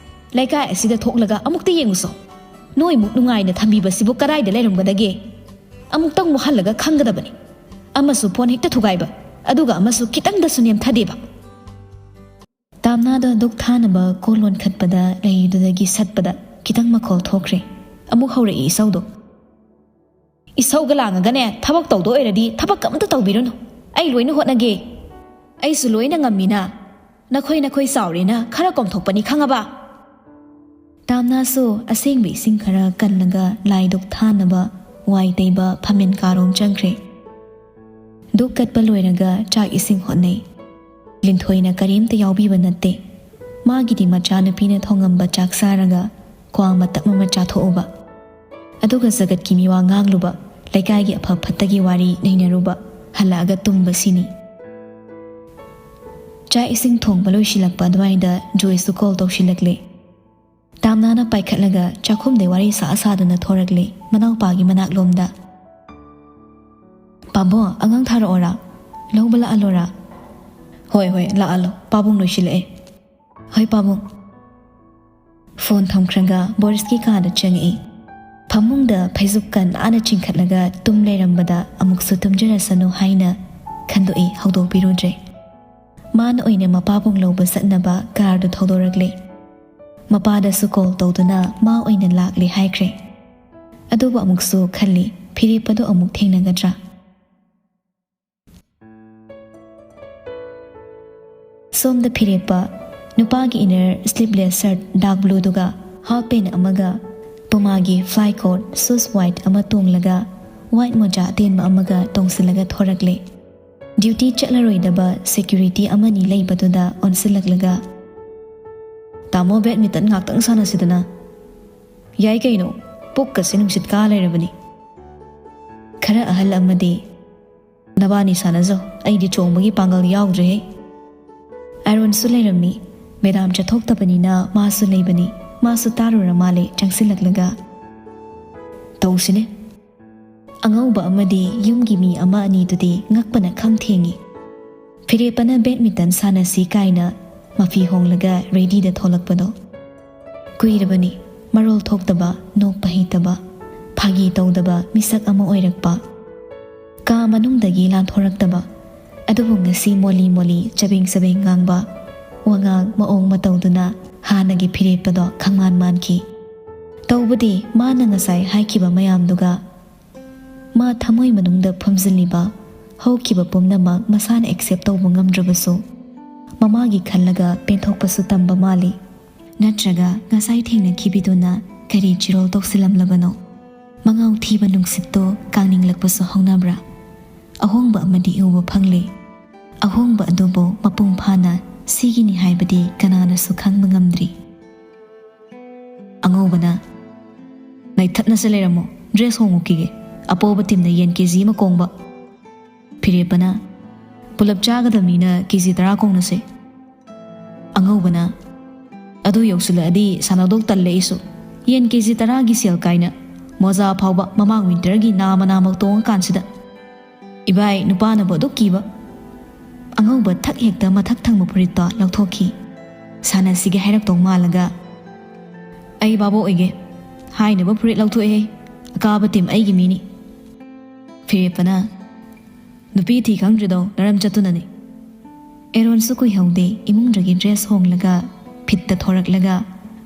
ꯂꯩꯀꯥꯏ ꯑꯁꯤꯗ ꯊꯣꯛꯂꯒ ꯑꯃꯨꯛꯇ ꯌꯦꯡꯉꯨꯁꯣ꯫ ꯅꯣꯏꯃꯨꯛ ꯅꯨꯡꯉꯥꯏꯅ ꯊꯝꯕꯤꯕꯁꯤꯕꯨ ꯀꯗꯥꯏꯗ ꯂꯩꯔꯝꯒꯗꯒꯦ? ꯑꯃꯨꯛꯇꯪ ꯋꯥꯍꯜꯂꯒ ꯈꯪꯒꯗꯕꯅꯤ꯫ ꯑꯃꯁꯨ ꯐꯣꯟ ꯍꯦꯛꯇ ꯊꯨꯒꯥꯏꯕ, ꯑꯗꯨꯒ ꯑꯃꯁꯨ ꯈꯤꯇꯪꯗꯁꯨ ꯅꯦꯝꯊꯗꯦꯕ꯫" ꯇꯥꯝꯅꯥꯗꯣ ꯗꯨꯛ ꯊꯥꯅꯕ ꯀꯣꯜ ꯂꯣꯟꯈꯠꯄꯗ ꯂꯩꯗꯨꯗꯒꯤ ꯁꯠꯄꯗ ꯈꯤꯇꯪ ꯃꯈꯣꯜ ꯊꯣꯛꯈ꯭ꯔꯦ꯫ ꯑꯃꯨꯛ ꯍꯧꯔꯛꯏ ꯏꯁꯧꯗꯣ꯫ "ꯏꯁꯧꯒ ꯂꯥꯡꯉꯒꯅꯦ, ꯊꯕꯛ ꯇꯧꯗꯣ ꯑꯣꯏꯔꯗꯤ ꯊꯕꯛ ꯑꯃꯇ ꯇꯧꯕꯤꯔꯨꯅꯨ꯫ ꯑꯩ ꯂꯣꯏꯅ ꯍꯣꯠꯅꯒꯦ꯫ ꯑꯩꯁꯨ ꯂꯣꯏꯅ ꯉꯝꯃꯤꯅ꯫ ꯅꯈꯣꯏ ꯅꯈꯣꯏ ꯆꯥꯎꯔꯦꯅ ꯈꯔ ꯀꯣꯝꯊꯣꯛꯄꯅꯤ, ꯈꯪꯉꯕ?" ꯇꯥꯝꯅꯥꯁꯨ ꯑꯁꯦꯡꯕ ꯏꯁꯤꯡ ꯈꯔ ꯀꯜꯂꯒ ꯂꯥꯏ ꯗꯨꯛ ꯊꯥꯅꯕ ꯋꯥꯏ ꯇꯩꯕ ꯐꯝꯃꯦꯟ ꯀꯥꯔꯣꯝ ꯆꯪꯈ꯭ꯔꯦ꯫ ꯗꯨꯛ ꯀꯠꯄ ꯂꯣꯏꯔꯒ ꯆꯥꯛ ꯏꯁꯤꯡ ꯍꯣꯠꯅꯩ꯫ ꯂꯤꯟꯊꯣꯏꯅ ꯀꯔꯤꯝꯇ ꯌꯥꯎꯕꯤꯕ ꯅꯠꯇꯦ꯫ ꯃꯥꯒꯤꯗꯤ ꯃꯆꯥꯅꯨꯄꯤꯅ ꯊꯣꯡꯉꯝꯕ ꯆꯥꯛ ꯆꯥꯔꯒ ꯀ꯭ꯋꯥ ꯃꯇꯞ ꯑꯃ ꯆꯥꯊꯣꯛꯎꯕ, ꯑꯗꯨꯒ ꯖꯒꯠꯀꯤ ꯃꯤꯋꯥ ꯉꯥꯡꯂꯨꯕ, ꯂꯩꯀꯥꯏꯒꯤ ꯑꯐ ꯐꯠꯇꯒꯤ ꯋꯥꯔꯤ ꯅꯩꯅꯔꯨꯕ, ꯍꯜꯂꯛꯑꯒ ꯇꯨꯝꯕ, ꯁꯤꯅꯤ꯫ ꯆꯥꯛ ꯏꯁꯤꯡ ꯊꯣꯡꯕ ꯂꯣꯏꯁꯤꯜꯂꯛꯄ ꯑꯗꯨꯋꯥꯏꯗ ꯖꯣꯏꯁꯁꯨ ꯀꯣꯜ ꯇꯧꯁꯤꯜꯂꯛꯂꯦ꯫ ꯇꯥꯝꯅꯥꯅ ꯄꯥꯏꯈꯠꯂꯒ ꯆꯥꯛꯈꯨꯝꯗꯩ ꯋꯥꯔꯤ ꯁꯥ ꯁꯥꯗꯨꯅ ꯊꯣꯔꯛꯂꯦ ꯃꯅꯥꯎꯄꯥꯒꯤ ꯃꯅꯥꯛꯂꯣꯝꯗ꯫ "ꯄꯥꯕꯨꯡ, ꯑꯉꯥꯡ ꯊꯥꯔꯛꯑꯣꯔꯥ? ꯂꯧꯕ ꯂꯥꯛꯍꯜꯂꯣꯔꯥ?" "ꯍꯣꯏ, ꯍꯣꯏ, ꯂꯥꯛꯍꯜꯂꯣ꯫ ꯄꯥꯕꯨꯡ ꯂꯣꯏꯁꯤꯜꯂꯛꯑꯦ꯫" "ꯍꯣꯏ, ꯄꯥꯕꯨꯡ꯫" ꯐꯣꯟ ꯊꯝꯈ꯭ꯔꯒ ꯕꯣꯔꯤꯁꯀꯤ ꯀꯥꯗ ꯆꯪꯉꯛꯏ꯫ ꯐꯃꯨꯡꯗ ꯐꯩꯖꯨꯞꯀ ꯅꯥꯟꯅ ꯆꯤꯡꯈꯠꯂꯒ ꯇꯨꯝ ꯂꯩꯔꯝꯕꯗ ꯑꯃꯨꯛꯁꯨ ꯇꯨꯝꯖꯔꯁꯅꯨ ꯍꯥꯏꯅ ꯈꯟꯗꯣꯛꯏ, ꯍꯧꯗꯣꯛꯄꯤꯔꯨꯗ꯭ꯔꯦ꯫ ꯃꯥꯅ ꯑꯣꯏꯅ ꯃꯄꯥꯕꯨꯡ ꯂꯧꯕ ꯆꯠꯅꯕ ꯀꯥꯔꯗꯨ ꯊꯧꯗꯣꯔꯛꯂꯦ꯫ ꯃꯄꯥꯗꯁꯨ ꯀꯣꯜ ꯇꯧꯗꯨꯅ ꯃꯥ ꯑꯣꯏꯅ ꯂꯥꯛꯂꯦ ꯍꯥꯏꯈ꯭ꯔꯦ꯫ ꯑꯗꯨꯕꯨ ꯑꯃꯨꯛꯁꯨ ꯈꯜꯂꯤ, ꯐꯤꯔꯦꯞꯄꯗꯣ ꯑꯃꯨꯛ ꯊꯦꯡꯅꯒꯗ꯭ꯔꯥ? ꯁꯣꯝꯗ ꯐꯤꯔꯦꯞꯄ ꯅꯨꯄꯥꯒꯤ inner sleeveless shirt dark blueꯗꯨꯒ half pant ꯑꯃꯒ ꯄꯨꯃꯥꯒꯤ fly coat shoes white ꯑꯃ ꯇꯣꯡꯂꯒ white ꯃꯣꯖꯥ ꯑꯇꯦꯟꯕ ꯑꯃꯒ ꯇꯣꯡꯁꯤꯜꯂꯒ ꯊꯣꯔꯛꯂꯦ꯫ ꯗ꯭ꯌꯨꯇꯤ ꯆꯠꯂꯔꯣꯏꯗꯕ ꯁꯦꯀ꯭ꯌꯨꯔꯤꯇꯤ ꯑꯃꯅꯤ ꯂꯩꯕꯗꯨꯗ ꯑꯣꯟꯁꯤꯜꯂꯛꯂꯒ, "ꯇꯥꯃꯣ, ꯕꯦꯗꯃꯤꯟꯇꯟ ꯉꯥꯛꯇꯪ ꯁꯥꯟꯅꯁꯤꯗꯅ?" "ꯌꯥꯏ ꯀꯩꯅꯣ, ꯄꯨꯛꯀꯁꯦ ꯅꯨꯡꯁꯤꯠ ꯀꯥ ꯂꯩꯔꯕꯅꯤ꯫" ꯈꯔ ꯑꯍꯜ ꯑꯃꯗꯤ, "ꯅꯕꯥꯅꯤ ꯁꯥꯟꯅꯖꯧ, ꯑꯩꯗꯤ ꯆꯣꯡꯕꯒꯤ ꯄꯥꯡꯒꯜ ꯌꯥꯎꯗ꯭ꯔꯦꯍꯦ꯫" ꯑꯥꯏꯔꯣꯟꯁꯨ ꯂꯩꯔꯝꯃꯤ꯫ ꯃꯦꯗꯥꯝ ꯆꯠꯊꯣꯛꯇꯕꯅꯤꯅ ꯃꯥꯁꯨ ꯂꯩꯕꯅꯤ꯫ ꯃꯥꯁꯨ ꯇꯥꯔꯨꯔ ꯃꯥꯜꯂꯦ ꯆꯪꯁꯤꯜꯂꯛꯂꯒ꯫ "ꯇꯧꯁꯤꯅꯦ꯫" ꯑꯉꯧꯕ ꯑꯃꯗꯤ ꯌꯨꯝꯒꯤ ꯃꯤ ꯑꯃ ꯑꯅꯤꯗꯨꯗꯤ ꯉꯛꯄꯅ ꯈꯝ ꯊꯦꯡꯉꯤ꯫ ꯐꯤꯔꯦꯞꯄꯅ ꯕꯦꯗꯃꯤꯟꯇꯟ ꯁꯥꯟꯅꯁꯤ ꯀꯥꯏꯅ ꯃꯐꯤ ꯍꯣꯡꯂꯒ ꯔꯦꯗꯤꯗ ꯊꯣꯛꯂꯛꯄꯗꯣ꯫ ꯀꯨꯏꯔꯕꯅꯤ ꯃꯔꯣꯜ ꯊꯣꯛꯇꯕ, ꯅꯣꯛꯄ ꯍꯩꯇꯕ, ꯐꯥꯒꯤ ꯇꯧꯗꯕ ꯃꯤꯁꯛ ꯑꯃ ꯑꯣꯏꯔꯛꯄ꯫ ꯀꯥ ꯃꯅꯨꯡꯗꯒꯤ ꯂꯥꯟꯊꯣꯔꯛꯇꯕ꯫ ꯑꯗꯨꯕꯨ ꯉꯁꯤ ꯃꯣꯂꯤ ꯃꯣꯂꯤ ꯆꯕꯦꯡ ꯆꯕꯦꯡ ꯉꯥꯡꯕ, ꯋꯥꯉꯥꯡ ꯃꯑꯣꯡ ꯃꯇꯧꯗꯨꯅ ꯍꯥꯟꯅꯒꯤ ꯐꯤꯔꯦꯞꯄꯗꯣ ꯈꯪꯃꯥꯟ ꯃꯥꯟꯈꯤ꯫ ꯇꯧꯕꯗꯤ ꯃꯥꯅ ꯉꯁꯥꯏ ꯍꯥꯏꯈꯤꯕ ꯃꯌꯥꯝꯗꯨꯒ ꯃꯥ ꯊꯃꯣꯏ ꯃꯅꯨꯡꯗ ꯐꯨꯝꯖꯤꯜꯂꯤꯕ ꯍꯧꯈꯤꯕ ꯄꯨꯝꯅꯃꯛ ꯃꯁꯥꯅ ꯑꯦꯛꯁꯦꯞ ꯇꯧꯕ ꯉꯝꯗ꯭ꯔꯕꯁꯨ, ꯃꯃꯥꯒꯤ ꯈꯜꯂꯒ ꯄꯦꯟꯊꯣꯛꯄꯁꯨ ꯇꯝꯕ ꯃꯥꯜꯂꯤ꯫ ꯅꯠꯇ꯭ꯔꯒ ꯉꯁꯥꯏ ꯊꯦꯡꯅꯈꯤꯕꯤꯗꯨꯅ ꯀꯔꯤ ꯆꯤꯔꯣꯜ ꯇꯧꯁꯤꯜꯂꯝꯂꯕꯅꯣ? ꯃꯉꯥꯎ ꯊꯤꯕ ꯅꯨꯡꯁꯤꯠꯇꯣ ꯀꯥꯡꯅꯤꯡꯂꯛꯄꯁꯨ ꯍꯧꯅꯕ꯭ꯔꯥ? ꯑꯍꯣꯡꯕ ꯑꯃꯗꯤ ꯎꯕ ꯐꯪꯂꯦ꯫ ꯑꯍꯣꯡꯕ ꯑꯗꯨꯕꯨ ꯃꯄꯨꯡ ꯐꯥꯅ ꯁꯤꯒꯤꯅꯤ ꯍꯥꯏꯕꯗꯤ ꯀꯅꯥꯅꯁꯨ ꯈꯪꯕ ꯉꯝꯗ꯭ꯔꯤ꯫ ꯑꯉꯧꯕꯅ, "ꯅꯩꯊꯠꯅꯁꯦ ꯂꯩꯔꯝꯃꯣ, ꯗ꯭ꯔꯦꯁ ꯍꯣꯡꯉꯨꯈꯤꯒꯦ꯫ ꯑꯄꯣꯕ ꯇꯤꯝꯅ ꯌꯦꯟ ꯀꯦꯖꯤ ꯑꯃ ꯀꯣꯡꯕ꯫" ꯐꯤꯔꯦꯞꯄꯅ, "ꯄꯨꯂꯞ ꯆꯥꯒꯗꯕꯅꯤꯅ ꯀꯦꯖꯤ ꯇꯔꯥ ꯀꯣꯡꯅꯁꯦ꯫" ꯑꯉꯧꯕꯅ, "ꯑꯗꯨ ꯌꯧꯁꯤꯜꯂꯛꯑꯗꯤ ꯁꯥꯟꯅꯗꯧ ꯇꯜꯂꯦ ꯑꯩꯁꯨ꯫ ꯌꯦꯟ ꯀꯦꯖꯤ ꯇꯔꯥꯒꯤ ꯁꯦꯜ ꯀꯥꯏꯅ ꯃꯣꯖꯥ ꯐꯥꯎꯕ ꯃꯃꯥꯡ ꯋꯤꯟꯇꯔꯒꯤ ꯅꯥꯃ ꯅꯥꯃ ꯇꯣꯡꯉꯀꯥꯟꯁꯤꯗ꯫ ꯏꯕꯥꯏ, ꯅꯨꯄꯥꯅꯕꯨ ꯑꯗꯨꯛ ꯀꯤꯕ꯫" ꯑꯉꯧꯕ ꯊꯛ ꯍꯦꯛꯇ ꯃꯊꯛ ꯊꯪꯕ ꯐꯨꯔꯤꯠꯇꯣ ꯂꯧꯊꯣꯛꯈꯤ꯫ ꯁꯥꯟꯅꯁꯤꯒꯦ ꯍꯥꯏꯔꯛꯇꯧ ꯃꯥꯜꯂꯒ, "ꯑꯩ ꯚꯥꯕꯣꯛ ꯑꯣꯏꯒꯦ꯫ ꯍꯥꯏꯅꯕ ꯐꯨꯔꯤꯠ ꯂꯧꯊꯣꯛꯑꯦꯍꯦ꯫ ꯑꯀꯥꯕ ꯇꯤꯝ ꯑꯩꯒꯤ ꯃꯤꯅꯤ꯫" ꯐꯤꯔꯦꯞꯄꯅ, "ꯅꯨꯄꯤ ꯊꯤ ꯈꯪꯗ꯭ꯔꯤꯗꯣ ꯅꯔꯝ ꯆꯠꯇꯨꯅꯅꯤ꯫" ꯑꯦꯔꯣꯟꯁꯨ ꯀꯨꯏꯍꯧꯗꯦ ꯏꯃꯨꯡꯗꯒꯤ ꯗ꯭ꯔꯦꯁ ꯍꯣꯡꯂꯒ ꯐꯤꯠꯇ ꯊꯣꯔꯛꯂꯒ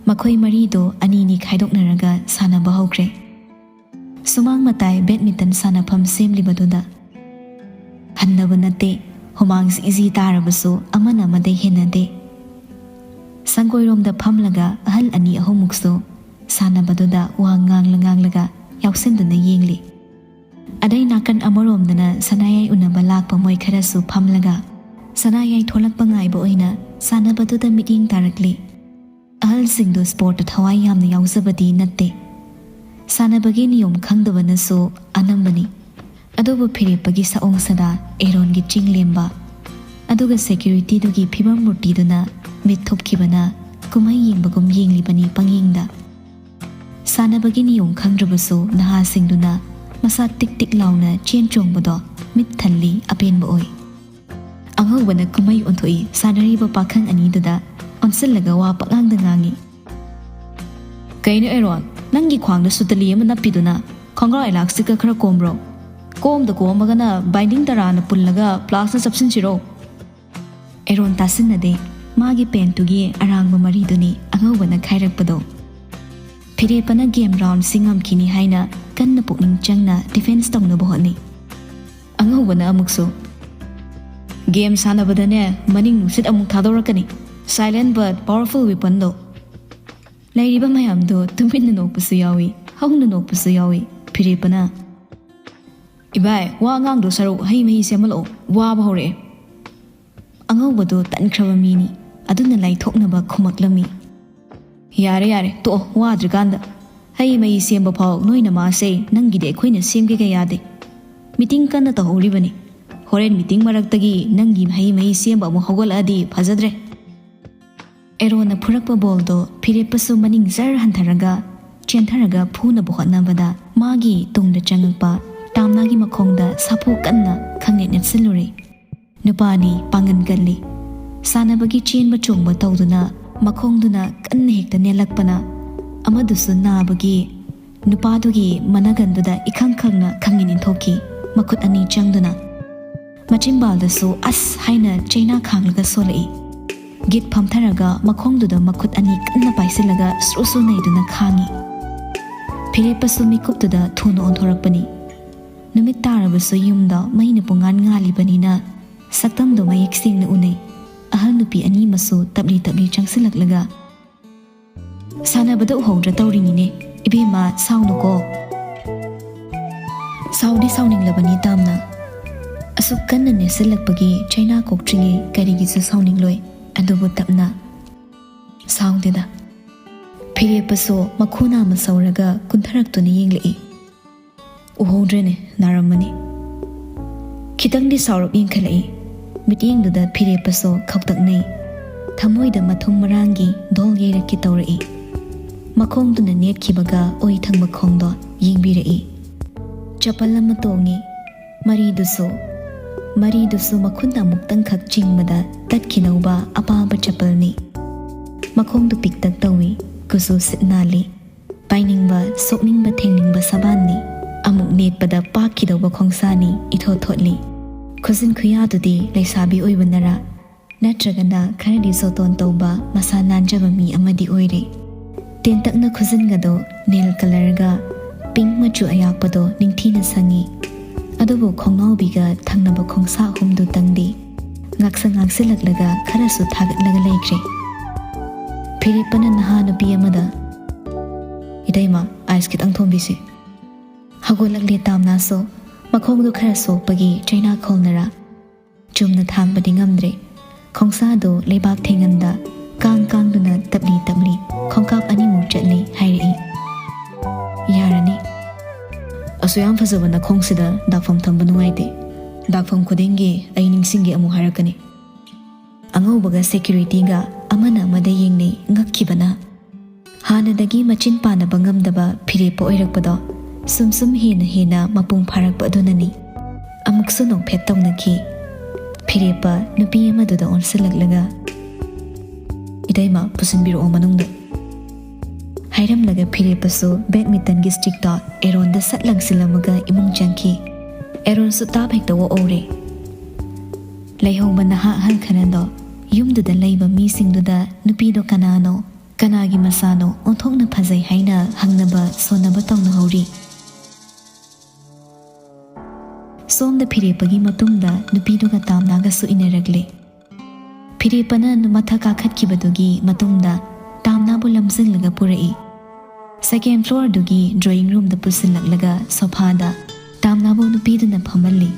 ꯃꯈꯣꯏ ꯃꯔꯤꯗꯣ ꯑꯅꯤꯅꯤ ꯈꯥꯏꯗꯣꯛꯅꯔꯒ ꯁꯥꯟꯅꯕ ꯍꯧꯈ꯭ꯔꯦ꯫ ꯁꯨꯃꯥꯡ ꯃꯇꯥꯏ ꯕꯦꯗꯃꯤꯟꯇꯟ ꯁꯥꯟꯅꯐꯝ ꯁꯦꯝꯂꯤꯕꯗꯨꯗ ꯍꯟꯅꯕ ꯅꯠꯇꯦ, ꯍꯨꯃꯥꯡꯁꯤ ꯏꯖꯤ ꯇꯥꯔꯕꯁꯨ ꯑꯃꯅ ꯑꯃꯗꯩ ꯍꯦꯟꯅꯗꯦ꯫ ꯁꯪꯒꯣꯏꯔꯣꯝꯗ ꯐꯝꯂꯒ ꯑꯍꯜ ꯑꯅꯤ ꯑꯍꯨꯝꯃꯨꯛꯁꯨ ꯁꯥꯟꯅꯕꯗꯨꯗ ꯋꯥ ꯉꯥꯡꯂ ꯉꯥꯡꯂꯒ ꯌꯥꯎꯁꯤꯟꯗꯨꯅ ꯌꯦꯡꯂꯤ꯫ ꯑꯗꯩ ꯅꯥꯀꯟ ꯑꯃꯔꯣꯝꯗꯅ ꯁꯅꯥꯌꯥꯏ ꯎꯅꯕ ꯂꯥꯛꯄ ꯃꯣꯏ ꯈꯔꯁꯨ ꯐꯝꯂꯒ ꯁꯅꯥꯌꯥꯏ ꯊꯣꯛꯂꯛꯄ ꯉꯥꯏꯕ ꯑꯣꯏꯅ ꯁꯥꯟꯅꯕꯗꯨꯗ ꯃꯤꯠꯌꯦꯡ ꯇꯥꯔꯛꯂꯤ꯫ ꯑꯍꯜꯁꯤꯡꯗꯨ ꯁ꯭ꯄꯣꯔꯠꯇ ꯊꯋꯥꯏ ꯌꯥꯝꯅ ꯌꯥꯎꯖꯕꯗꯤ ꯅꯠꯇꯦ꯫ ꯁꯥꯟꯅꯕꯒꯤ ꯅꯤꯌꯣꯝ ꯈꯪꯗꯕꯅꯁꯨ ꯑꯅꯝꯕꯅꯤ꯫ ꯑꯗꯨꯕꯨ ꯐꯤꯔꯦꯞꯄꯒꯤ ꯁꯑꯣꯡ ꯁꯥꯗꯥ, ꯑꯦꯔꯣꯟꯒꯤ ꯆꯤꯡ ꯂꯦꯝꯕ, ꯑꯗꯨꯒ ꯁꯦꯀ꯭ꯌꯨꯔꯤꯇꯤꯗꯨꯒꯤ ꯐꯤꯕꯝ ꯃꯨꯔꯇꯤꯗꯨꯅ ꯃꯤꯠ ꯊꯨꯞꯈꯤꯕꯅ ꯀꯨꯝꯍꯩ ꯌꯦꯡꯕꯒꯨꯝ ꯌꯦꯡꯂꯤꯕꯅꯤ ꯄꯪꯌꯦꯡꯗ꯫ ꯁꯥꯟꯅꯕꯒꯤ ꯅꯤꯌꯣꯝ ꯈꯪꯗ꯭ꯔꯕꯁꯨ ꯅꯍꯥꯁꯤꯡꯗꯨꯅ ꯃꯁꯥ ꯇꯤꯛ ꯇꯤꯛ ꯂꯥꯎꯅ ꯆꯦꯟ ꯆꯣꯡꯕꯗꯣ ꯃꯤꯠ ꯊꯜꯂꯤ, ꯑꯄꯦꯟꯕ ꯑꯣꯏ꯫ ꯑꯉꯧꯕꯅ ꯀꯨꯝꯍꯩ ꯑꯣꯟꯊꯣꯛꯏ꯫ ꯁꯥꯟꯅꯔꯤꯕ ꯄꯥꯈꯪ ꯑꯅꯤꯗꯨꯗ ꯑꯣꯟꯁꯤꯜꯂꯒ ꯋꯥ ꯄꯉꯥꯡꯗ ꯉꯥꯡꯉꯤ꯫ "ꯀꯩꯅꯣ ꯑꯦꯔꯣꯟ, ꯅꯪꯒꯤ ꯈ꯭ꯋꯥꯡꯗ ꯁꯨꯇꯂꯤ ꯑꯃ ꯅꯞꯄꯤꯗꯨꯅ? ꯈꯣꯡꯒ꯭ꯔꯥꯎ ꯏꯂꯥꯁꯇꯤꯛꯀ ꯈꯔ ꯀꯣꯝꯕ꯭ꯔꯣ? ꯀꯣꯝꯗ ꯀꯣꯝꯃꯒꯅ ꯕꯥꯏꯟꯗꯤꯡ ꯇꯔꯥꯅ ꯄꯨꯜꯂꯒ ꯐ꯭ꯂꯥꯁꯅ ꯆꯞꯁꯤꯟꯁꯤꯔꯣ?" ꯑꯦꯔꯣꯟ ꯇꯥꯁꯤꯟꯅꯗꯦ꯫ ꯃꯥꯒꯤ ꯄꯦꯟꯇꯨꯒꯤ ꯑꯔꯥꯡꯕ ꯃꯔꯤꯗꯨꯅꯤ ꯑꯉꯧꯕꯅ ꯈꯥꯏꯔꯛꯄꯗꯣ꯫ ꯐꯤꯔꯦꯞꯄꯅ ꯒꯦꯝ ꯔꯥꯎꯟꯁꯤ ꯉꯝꯈꯤꯅꯤ ꯍꯥꯏꯅ ꯀꯟꯅ ꯄꯨꯛꯅꯤꯡ ꯆꯪꯅ ꯗꯤꯐꯦꯟꯁ ꯇꯧꯅꯕ ꯍꯣꯠꯅꯩ꯫ ꯑꯉꯧꯕꯅ ꯑꯃꯨꯛꯁꯨ, "ꯒꯦꯝ ꯁꯥꯟꯅꯕꯗꯅꯦ, ꯃꯅꯤꯡ ꯅꯨꯡꯁꯤꯠ ꯑꯃꯨꯛ ꯊꯥꯗꯣꯔꯛꯀꯅꯤ꯫ Silent but powerful weaponꯗꯣ꯫" ꯂꯩꯔꯤꯕ ꯃꯌꯥꯝꯗꯣ ꯇꯨꯃꯤꯟꯅ ꯅꯣꯛꯄꯁꯨ ꯌꯥꯎꯏ, ꯍꯧꯅ ꯅꯣꯛꯄꯁꯨ ꯌꯥꯎꯏ꯫ ꯐꯤꯔꯦꯞꯄꯅ, "ꯏꯕꯥꯏ, ꯋꯥ ꯑꯉꯥꯡꯗꯣ ꯁꯔꯨꯛ ꯍꯩ ꯃꯍꯤ ꯁꯦꯝꯍꯜꯂꯛꯑꯣ, ꯋꯥꯕ ꯍꯧꯔꯛꯑꯦ꯫" ꯑꯉꯧꯕꯗꯣ ꯇꯟꯈ꯭ꯔꯕ ꯃꯤꯅꯤ, ꯑꯗꯨꯅ ꯂꯥꯏꯊꯣꯛꯅꯕ ꯈꯨꯝꯃꯛꯂꯝꯃꯤ꯫ "ꯌꯥꯔꯦ, ꯌꯥꯔꯦ, ꯇꯣꯛꯑꯣ, ꯋꯥꯗ꯭ꯔꯤꯀꯥꯟꯗ꯫ ꯍꯩ ꯃꯍꯤ ꯁꯦꯝꯕ ꯐꯥꯎ ꯅꯣꯏ ꯅꯃꯥꯁꯦ ꯅꯪꯒꯤꯗꯤ ꯑꯩꯈꯣꯏꯅ ꯁꯦꯝꯒꯦꯒ ꯌꯥꯗꯦ꯫ ꯃꯤꯇꯤꯡ ꯀꯟꯅ ꯇꯧꯍꯧꯔꯤꯕꯅꯤ꯫ ꯍꯣꯔꯦꯟ ꯃꯤꯇꯤꯡ ꯃꯔꯛꯇꯒꯤ ꯅꯪꯒꯤ ꯍꯩ ꯃꯍꯤ ꯁꯦꯝꯕ ꯑꯃꯨꯛ ꯍꯧꯒꯠꯂꯛꯑꯗꯤ ꯐꯖꯗ꯭ꯔꯦ꯫" ꯑꯦꯔꯣꯅ ꯐꯨꯔꯛꯄ ꯕꯣꯜꯗꯣ ꯐꯤꯔꯦꯞꯄꯁꯨ ꯃꯅꯤꯡ ꯖꯔ ꯍꯟꯊꯔꯒ ꯆꯦꯟꯊꯔꯒ ꯐꯨꯅꯕ ꯍꯣꯠꯅꯕꯗ ꯃꯥꯒꯤ ꯇꯨꯡꯗ ꯆꯪꯉꯛꯄ ꯇꯥꯝꯅꯥꯒꯤ ꯃꯈꯣꯡꯗ ꯁꯥꯐꯨ ꯀꯟꯅ ꯈꯪꯅꯦꯠ ꯅꯦꯠꯁꯤꯜꯂꯨꯔꯦ꯫ ꯅꯨꯄꯥꯅꯤ, ꯄꯥꯡꯒꯟ ꯀꯜꯂꯤ꯫ ꯁꯥꯟꯅꯕꯒꯤ ꯆꯦꯟꯕ ꯆꯣꯡꯕ ꯇꯧꯗꯨꯅ ꯃꯈꯣꯡꯗꯨꯅ ꯀꯟꯅ ꯍꯦꯛꯇ ꯅꯦꯜꯂꯛꯄꯅ ꯑꯃꯗꯨꯁꯨ ꯅꯥꯕꯒꯤ ꯅꯨꯄꯥꯗꯨꯒꯤ ꯃꯅꯒꯟꯗꯨꯗ ꯏꯈꯪ ꯈꯪꯅ ꯈꯪꯉꯤ ꯏꯟꯊꯣꯛꯈꯤ, ꯃꯈꯨꯠ ꯑꯅꯤ ꯆꯪꯗꯨꯅ꯫ ꯃꯆꯤꯟꯕꯥꯜꯗꯁꯨ "ꯑꯁ" ꯍꯥꯏꯅ ꯆꯩꯅꯥ ꯈꯥꯡꯂꯒ ꯁꯣꯜꯂꯛꯏ꯫ ꯒꯤꯠ ꯐꯝꯊꯔꯒ ꯃꯈꯣꯡꯗꯨꯗ ꯃꯈꯨꯠ ꯑꯅꯤ ꯀꯟꯅ ꯄꯥꯏꯁꯤꯜꯂꯒ ꯁ꯭ꯔꯨ ꯁ꯭ꯔꯨ ꯅꯩꯗꯨꯅ ꯈꯥꯡꯉꯤ꯫ ꯐꯤꯔꯦꯞꯄꯁꯨ ꯃꯤꯀꯨꯞꯇꯨꯗ ꯊꯨꯅ ꯑꯣꯟꯊꯣꯔꯛꯄꯅꯤ꯫ ꯅꯨꯃꯤꯠ ꯇꯥꯔꯕꯁꯨ ꯌꯨꯝꯗ ꯃꯩꯅ ꯄꯨꯡꯉꯥꯟ ꯉꯥꯜꯂꯤꯕꯅꯤꯅ ꯁꯛꯇꯝꯗꯣ ꯃꯌꯦꯛ ꯁꯦꯡꯅ ꯎꯅꯩ꯫ ꯑꯍꯜ ꯅꯨꯄꯤ ꯑꯅꯤ ꯑꯃꯁꯨ ꯇꯞꯂꯤ ꯇꯞꯂꯤ ꯆꯪꯁꯤꯜꯂꯛꯂꯒ, "ꯁꯥꯟꯅꯕꯗ ꯎꯍꯧꯗ꯭ꯔ ꯇꯧꯔꯤꯅꯤꯅꯦ꯫ ꯏꯕꯦꯝꯃ, ꯁꯥꯎꯅꯨꯀꯣ꯫" ꯁꯥꯎꯗꯤ ꯁꯥꯎꯅꯤꯡꯂꯕꯅꯤ ꯇꯥꯝꯅ꯫ ꯑꯁꯨꯛ ꯀꯟꯅ ꯅꯦꯠꯁꯤꯜꯂꯛꯄꯒꯤ ꯆꯩꯅꯥ ꯀꯣꯛꯇ꯭ꯔꯤꯉꯩ ꯀꯔꯤꯒꯤꯁꯨ ꯁꯥꯎꯅꯤꯡꯂꯣꯏ? ꯑꯗꯨꯕꯨ ꯇꯞꯅ, "ꯁꯥꯎꯗꯦꯗ꯫" ꯐꯤꯔꯦꯞꯄꯁꯨ ꯃꯈꯨ ꯅꯥꯝꯃ ꯁꯧꯔꯒ ꯀꯨꯟꯊꯔꯛꯇꯨꯅ ꯌꯦꯡꯂꯛꯏ꯫ "ꯎꯍꯧꯗ꯭ꯔꯦꯅꯦ, ꯅꯥꯔꯝꯃꯅꯤ꯫" ꯈꯤꯇꯪꯗꯤ ꯁꯥꯎꯔꯞ ꯌꯦꯡꯈꯠꯂꯛꯏ꯫ ꯃꯤꯠꯌꯦꯡꯗꯨꯗ ꯐꯤꯔꯦꯞꯄꯁꯨ ꯈꯧꯇꯛꯅꯩ꯫ ꯊꯃꯣꯏꯗ ꯃꯊꯨꯝ ꯃꯔꯥꯡꯒꯤ ꯙꯣꯜ ꯌꯩꯔꯛꯀꯦ ꯇꯧꯔꯛꯏ꯫ ꯃꯈꯣꯡꯗꯨꯅ ꯅꯦꯠꯈꯤꯕꯒ ꯑꯣꯏ ꯊꯪꯕ ꯈꯣꯡꯗꯣ ꯌꯦꯡꯕꯤꯔꯛꯏ꯫ ꯆꯄꯜ ꯑꯃ ꯇꯣꯡꯉꯤ꯫ ꯃꯔꯤꯗꯨꯁꯨ, ꯃꯔꯤꯗꯨꯁꯨ ꯃꯈꯨꯠꯅ ꯑꯃꯨꯛꯇꯪꯈꯛ ꯆꯤꯡꯕꯗ ꯇꯠꯈꯤꯗꯧꯕ ꯑꯄꯥꯕ ꯆꯄꯜꯅꯤ꯫ ꯃꯈꯣꯡꯗꯨ ꯄꯤꯛꯇꯛ ꯇꯧꯏ, ꯀꯨꯆꯨ ꯁꯤꯠ ꯅꯥꯜꯂꯤ꯫ ꯄꯥꯏꯅꯤꯡꯕ, ꯁꯣꯛꯅꯤꯡꯕ, ꯊꯦꯡꯅꯤꯡꯕ ꯁꯕꯥꯟꯅꯤ꯫ ꯑꯃꯨꯛ ꯅꯦꯠꯄꯗ ꯄꯥꯛꯈꯤꯗꯧꯕ ꯈꯣꯡꯁꯥꯅꯤ ꯏꯊꯣꯠ ꯊꯣꯠꯂꯤ꯫ ꯈꯨꯖꯤꯟ ꯈꯨꯌꯥꯗꯨꯗꯤ ꯂꯩꯁꯥꯕꯤ ꯑꯣꯏꯕꯅꯔꯥ, ꯅꯠꯇ꯭ꯔꯒꯅ ꯈꯔꯗꯤ ꯖꯣꯇꯣꯟ ꯇꯧꯕ, ꯃꯁꯥ ꯅꯥꯟꯖꯕ ꯃꯤ ꯑꯃꯗꯤ ꯑꯣꯏꯔꯦ꯫ ꯇꯦꯟꯇꯛꯅ ꯈꯨꯖꯤꯟꯒꯗꯣ ꯅꯦꯜ ꯀꯂꯔꯒ ꯄꯤꯡ ꯃꯆꯨ ꯑꯌꯥꯛꯄꯗꯣ ꯅꯤꯡꯊꯤꯅ ꯁꯪꯉꯤ꯫ ꯑꯗꯨꯕꯨ ꯈꯣꯡꯅꯥꯎꯕꯤꯒ ꯊꯪꯅꯕ ꯈꯣꯡꯁꯥ ꯑꯍꯨꯝꯗꯨꯇꯪꯗꯤ ꯉꯥꯛꯁꯪ ꯉꯥꯛꯁꯤꯜꯂꯛꯂꯒ ꯈꯔꯁꯨ ꯊꯥꯒꯠꯂꯒ ꯂꯩꯈ꯭ꯔꯦ꯫ ꯐꯤꯔꯦꯞꯄꯅ ꯅꯍꯥ ꯅꯨꯄꯤ ꯑꯃꯗ, "ꯏꯇꯩꯃ, ꯑꯥꯏꯁ ꯈꯤꯇꯪ ꯊꯣꯝꯕꯤꯁꯤ꯫" ꯍꯧꯒꯠꯂꯛꯂꯦ ꯇꯥꯝꯅꯥꯁꯨ꯫ ꯃꯈꯣꯡꯗꯨ ꯈꯔ ꯁꯣꯛꯄꯒꯤ ꯆꯩꯅꯥ ꯈꯣꯜꯅꯔꯥ ꯆꯨꯝꯅ ꯊꯥꯡꯕꯗꯤ ꯉꯝꯗ꯭ꯔꯦ꯫ ꯈꯣꯡꯁꯥꯗꯨ ꯂꯩꯕꯥꯛ ꯊꯦꯡꯍꯟꯗ ꯀꯥꯡ ꯀꯥꯡꯗꯨꯅ ꯇꯞꯂꯤ ꯇꯞꯂꯤ ꯈꯣꯡꯀꯥꯞ ꯑꯅꯤꯃꯨꯛ ꯆꯠꯂꯤ ꯍꯥꯏꯔꯛꯏ꯫ "ꯌꯥꯔꯅꯤ꯫" "ꯑꯁꯨꯛ ꯌꯥꯝ ꯐꯖꯕ ꯅꯈꯣꯡꯁꯤꯗ ꯗꯥꯛꯐꯝ ꯊꯝꯕ ꯅꯨꯡꯉꯥꯏꯇꯦ꯫ ꯗꯥꯛꯐꯝ ꯈꯨꯗꯤꯡꯒꯤ ꯑꯩ ꯅꯤꯡꯁꯤꯡꯒꯦ ꯑꯃꯨꯛ ꯍꯥꯏꯔꯛꯀꯅꯤ꯫" ꯑꯉꯧꯕꯒ ꯁꯦꯀ꯭ꯌꯨꯔꯤꯇꯤꯒ ꯑꯃꯅ ꯑꯃꯗ ꯌꯦꯡꯅꯩ ꯉꯛꯈꯤꯕꯅ꯫ ꯍꯥꯟꯅꯗꯒꯤ ꯃꯆꯤꯟ ꯄꯥꯟꯅꯕ ꯉꯝꯗꯕ ꯐꯤꯔꯦꯞꯄ ꯑꯣꯏꯔꯛꯄꯗꯣ ꯁꯨꯝ ꯁꯨꯝ ꯍꯦꯟꯅ ꯍꯦꯟꯅ ꯃꯄꯨꯡ ꯐꯥꯔꯛꯄ ꯑꯗꯨꯅꯅꯤ꯫ ꯑꯃꯨꯛꯁꯨ ꯅꯣꯛꯐꯦꯠ ꯇꯧꯅꯈꯤ꯫ ꯐꯤꯔꯦꯞꯄ ꯅꯨꯄꯤ ꯑꯃꯗꯨꯗ ꯑꯣꯟꯁꯤꯜꯂꯛꯂꯒ, "ꯏꯇꯩꯃ, ꯄꯨꯁꯤꯟꯕꯤꯔꯛꯑꯣ ꯃꯅꯨꯡꯗ," ꯍꯥꯏꯔꯝꯂꯒ ꯐꯤꯔꯦꯞꯄꯁꯨ ꯕꯦꯗꯃꯤꯟꯇꯟꯒꯤ ꯁ꯭ꯇꯤꯛꯇꯣ ꯑꯦꯔꯣꯟꯗ ꯁꯠ ꯂꯪꯁꯤꯜꯂꯝꯃꯒ ꯏꯃꯨꯡ ꯆꯪꯈꯤ꯫ ꯑꯦꯔꯣꯟꯁꯨ ꯇꯥꯞ ꯍꯦꯛꯇ ꯑꯣꯛꯍꯧꯔꯦ꯫ ꯂꯩꯍꯧꯕ ꯅꯍꯥ ꯑꯍꯜ ꯈꯔꯗꯣ ꯌꯨꯝꯗꯨꯗ ꯂꯩꯕ ꯃꯤꯁꯤꯡꯗꯨꯗ ꯅꯨꯄꯤꯗꯣ ꯀꯅꯥꯅꯣ, ꯀꯅꯥꯒꯤ ꯃꯆꯥꯅꯣ ꯑꯣꯟꯊꯣꯛꯅ ꯐꯖꯩ ꯍꯥꯏꯅ ꯍꯪꯅꯕ ꯁꯣꯟꯅꯕ ꯇꯧꯅꯍꯧꯔꯤ꯫ ꯁꯣꯝꯗ ꯐꯤꯔꯦꯞꯄꯒꯤ ꯃꯇꯨꯡꯗ ꯅꯨꯄꯤꯗꯨꯒ ꯇꯥꯝꯅꯥꯒꯁꯨ ꯏꯟꯅꯔꯛꯂꯦ꯫ ꯐꯤꯔꯦꯞꯄꯅ ꯃꯊꯛ ꯀꯥꯈꯠꯈꯤꯕꯗꯨꯒꯤ ꯃꯇꯨꯡꯗ ꯇꯥꯝꯅꯥꯕꯨ ꯂꯝꯖꯤꯡꯂꯒ ꯄꯨꯔꯛꯏ꯫ ꯁꯦꯀꯦꯟ ꯐ꯭ꯂꯣꯔꯗꯨꯒꯤ ꯗ꯭ꯔꯣꯌꯤꯡ ꯔꯨꯝꯗ ꯄꯨꯁꯤꯜꯂꯛꯂꯒ ꯁꯣꯐꯥꯗ ꯇꯥꯝꯅꯥꯕꯨ ꯅꯨꯄꯤꯗꯨꯅ ꯐꯝꯍꯜꯂꯤ꯫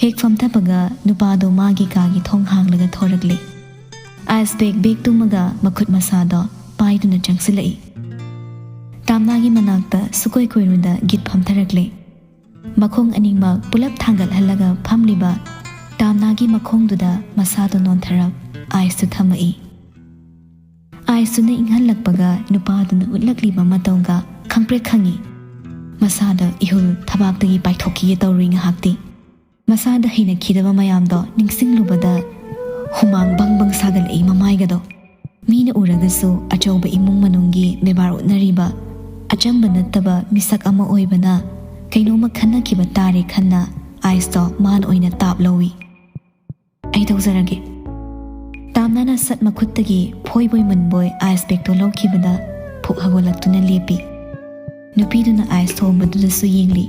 ꯍꯦꯛ ꯐꯝꯊꯕꯒ ꯅꯨꯄꯥꯗꯣ ꯃꯥꯒꯤ ꯀꯥꯒꯤ ꯊꯣꯡ ꯍꯥꯡꯂꯒ ꯊꯣꯔꯛꯂꯦ꯫ ꯑꯥꯏꯁ ꯕꯦꯛ ꯕꯦꯛ ꯇꯨꯝꯃꯒ ꯃꯈꯨꯠ ꯃꯁꯥꯗꯣ ꯄꯥꯏꯗꯨꯅ ꯆꯪꯁꯤꯜꯂꯛꯏ꯫ ꯇꯥꯝꯅꯥꯒꯤ ꯃꯅꯥꯛꯇ ꯁꯨꯀꯣꯏ ꯀꯣꯏꯔꯨꯗ ꯒꯤꯠ ꯐꯝꯊꯔꯛꯂꯦ꯫ ꯃꯈꯣꯡ ꯑꯅꯤꯃꯛ ꯄꯨꯂꯞ ꯊꯥꯡꯒꯠꯍꯜꯂꯒ ꯐꯝꯂꯤꯕ ꯇꯥꯝꯅꯥꯒꯤ ꯃꯈꯣꯡꯗꯨꯗ ꯃꯁꯥꯗꯣ ꯅꯣꯟꯊꯔꯞ ꯑꯥꯏꯁꯇꯨ ꯊꯝꯃꯛꯏ꯫ ꯑꯥꯏꯁꯇꯨꯅ ꯏꯪꯍꯜꯂꯛꯄꯒ ꯅꯨꯄꯥꯗꯨꯅ ꯎꯠꯂꯛꯂꯤꯕ ꯃꯇꯧꯒ ꯈꯪꯄ꯭ꯔꯦꯛ ꯈꯪꯉꯤ꯫ ꯃꯁꯥꯗ ꯏꯍꯨꯜ ꯊꯕꯥꯛꯇꯒꯤ ꯄꯥꯏꯊꯣꯛꯈꯤꯒꯦ ꯇꯧꯔꯨꯏ ꯉꯥꯏꯍꯥꯛꯇꯤ꯫ ꯃꯁꯥꯗ ꯍꯩꯅꯈꯤꯗꯕ ꯃꯌꯥꯝꯗꯣ ꯅꯤꯡꯁꯤꯡꯂꯨꯕꯗ ꯍꯨꯃꯥꯡ ꯕꯪ ꯕꯪ ꯁꯥꯒꯠꯂꯛꯏ ꯃꯃꯥꯏꯒꯗꯣ꯫ ꯃꯤꯅ ꯎꯔꯒꯁꯨ ꯑꯆꯧꯕ ꯏꯃꯨꯡ ꯃꯅꯨꯡꯒꯤ ꯕꯦꯕꯥꯔ ꯎꯠꯅꯔꯤꯕ ꯑꯆꯝꯕ ꯅꯠꯇꯕ ꯃꯤꯁꯛ ꯑꯃ ꯑꯣꯏꯕꯅ ꯀꯩꯅꯣꯝꯃ ꯈꯟꯅꯈꯤꯕ ꯇꯥꯔꯦ ꯈꯟꯅ ꯑꯥꯏꯁꯇꯣ ꯃꯥꯅ ꯑꯣꯏꯅ ꯇꯥꯞ ꯂꯧꯏ꯫ "ꯑꯩ ꯇꯧꯖꯔꯒꯦ꯫" ꯇꯥꯝꯅꯥꯅ ꯁꯠ ꯃꯈꯨꯠꯇꯒꯤ ꯐꯣꯏꯕꯣꯏ ꯃꯟꯕꯣꯏ ꯑꯥꯏꯁ ꯕꯦꯛꯇꯣ ꯂꯧꯈꯤꯕꯗ ꯐꯨꯛ ꯍꯧꯒꯠꯂꯛꯇꯨꯅ ꯂꯦꯞꯄꯤ꯫ ꯅꯨꯄꯤꯗꯨꯅ ꯑꯥꯏꯁ ꯊꯣꯡꯕꯗꯨꯗꯁꯨ ꯌꯦꯡꯂꯤ꯫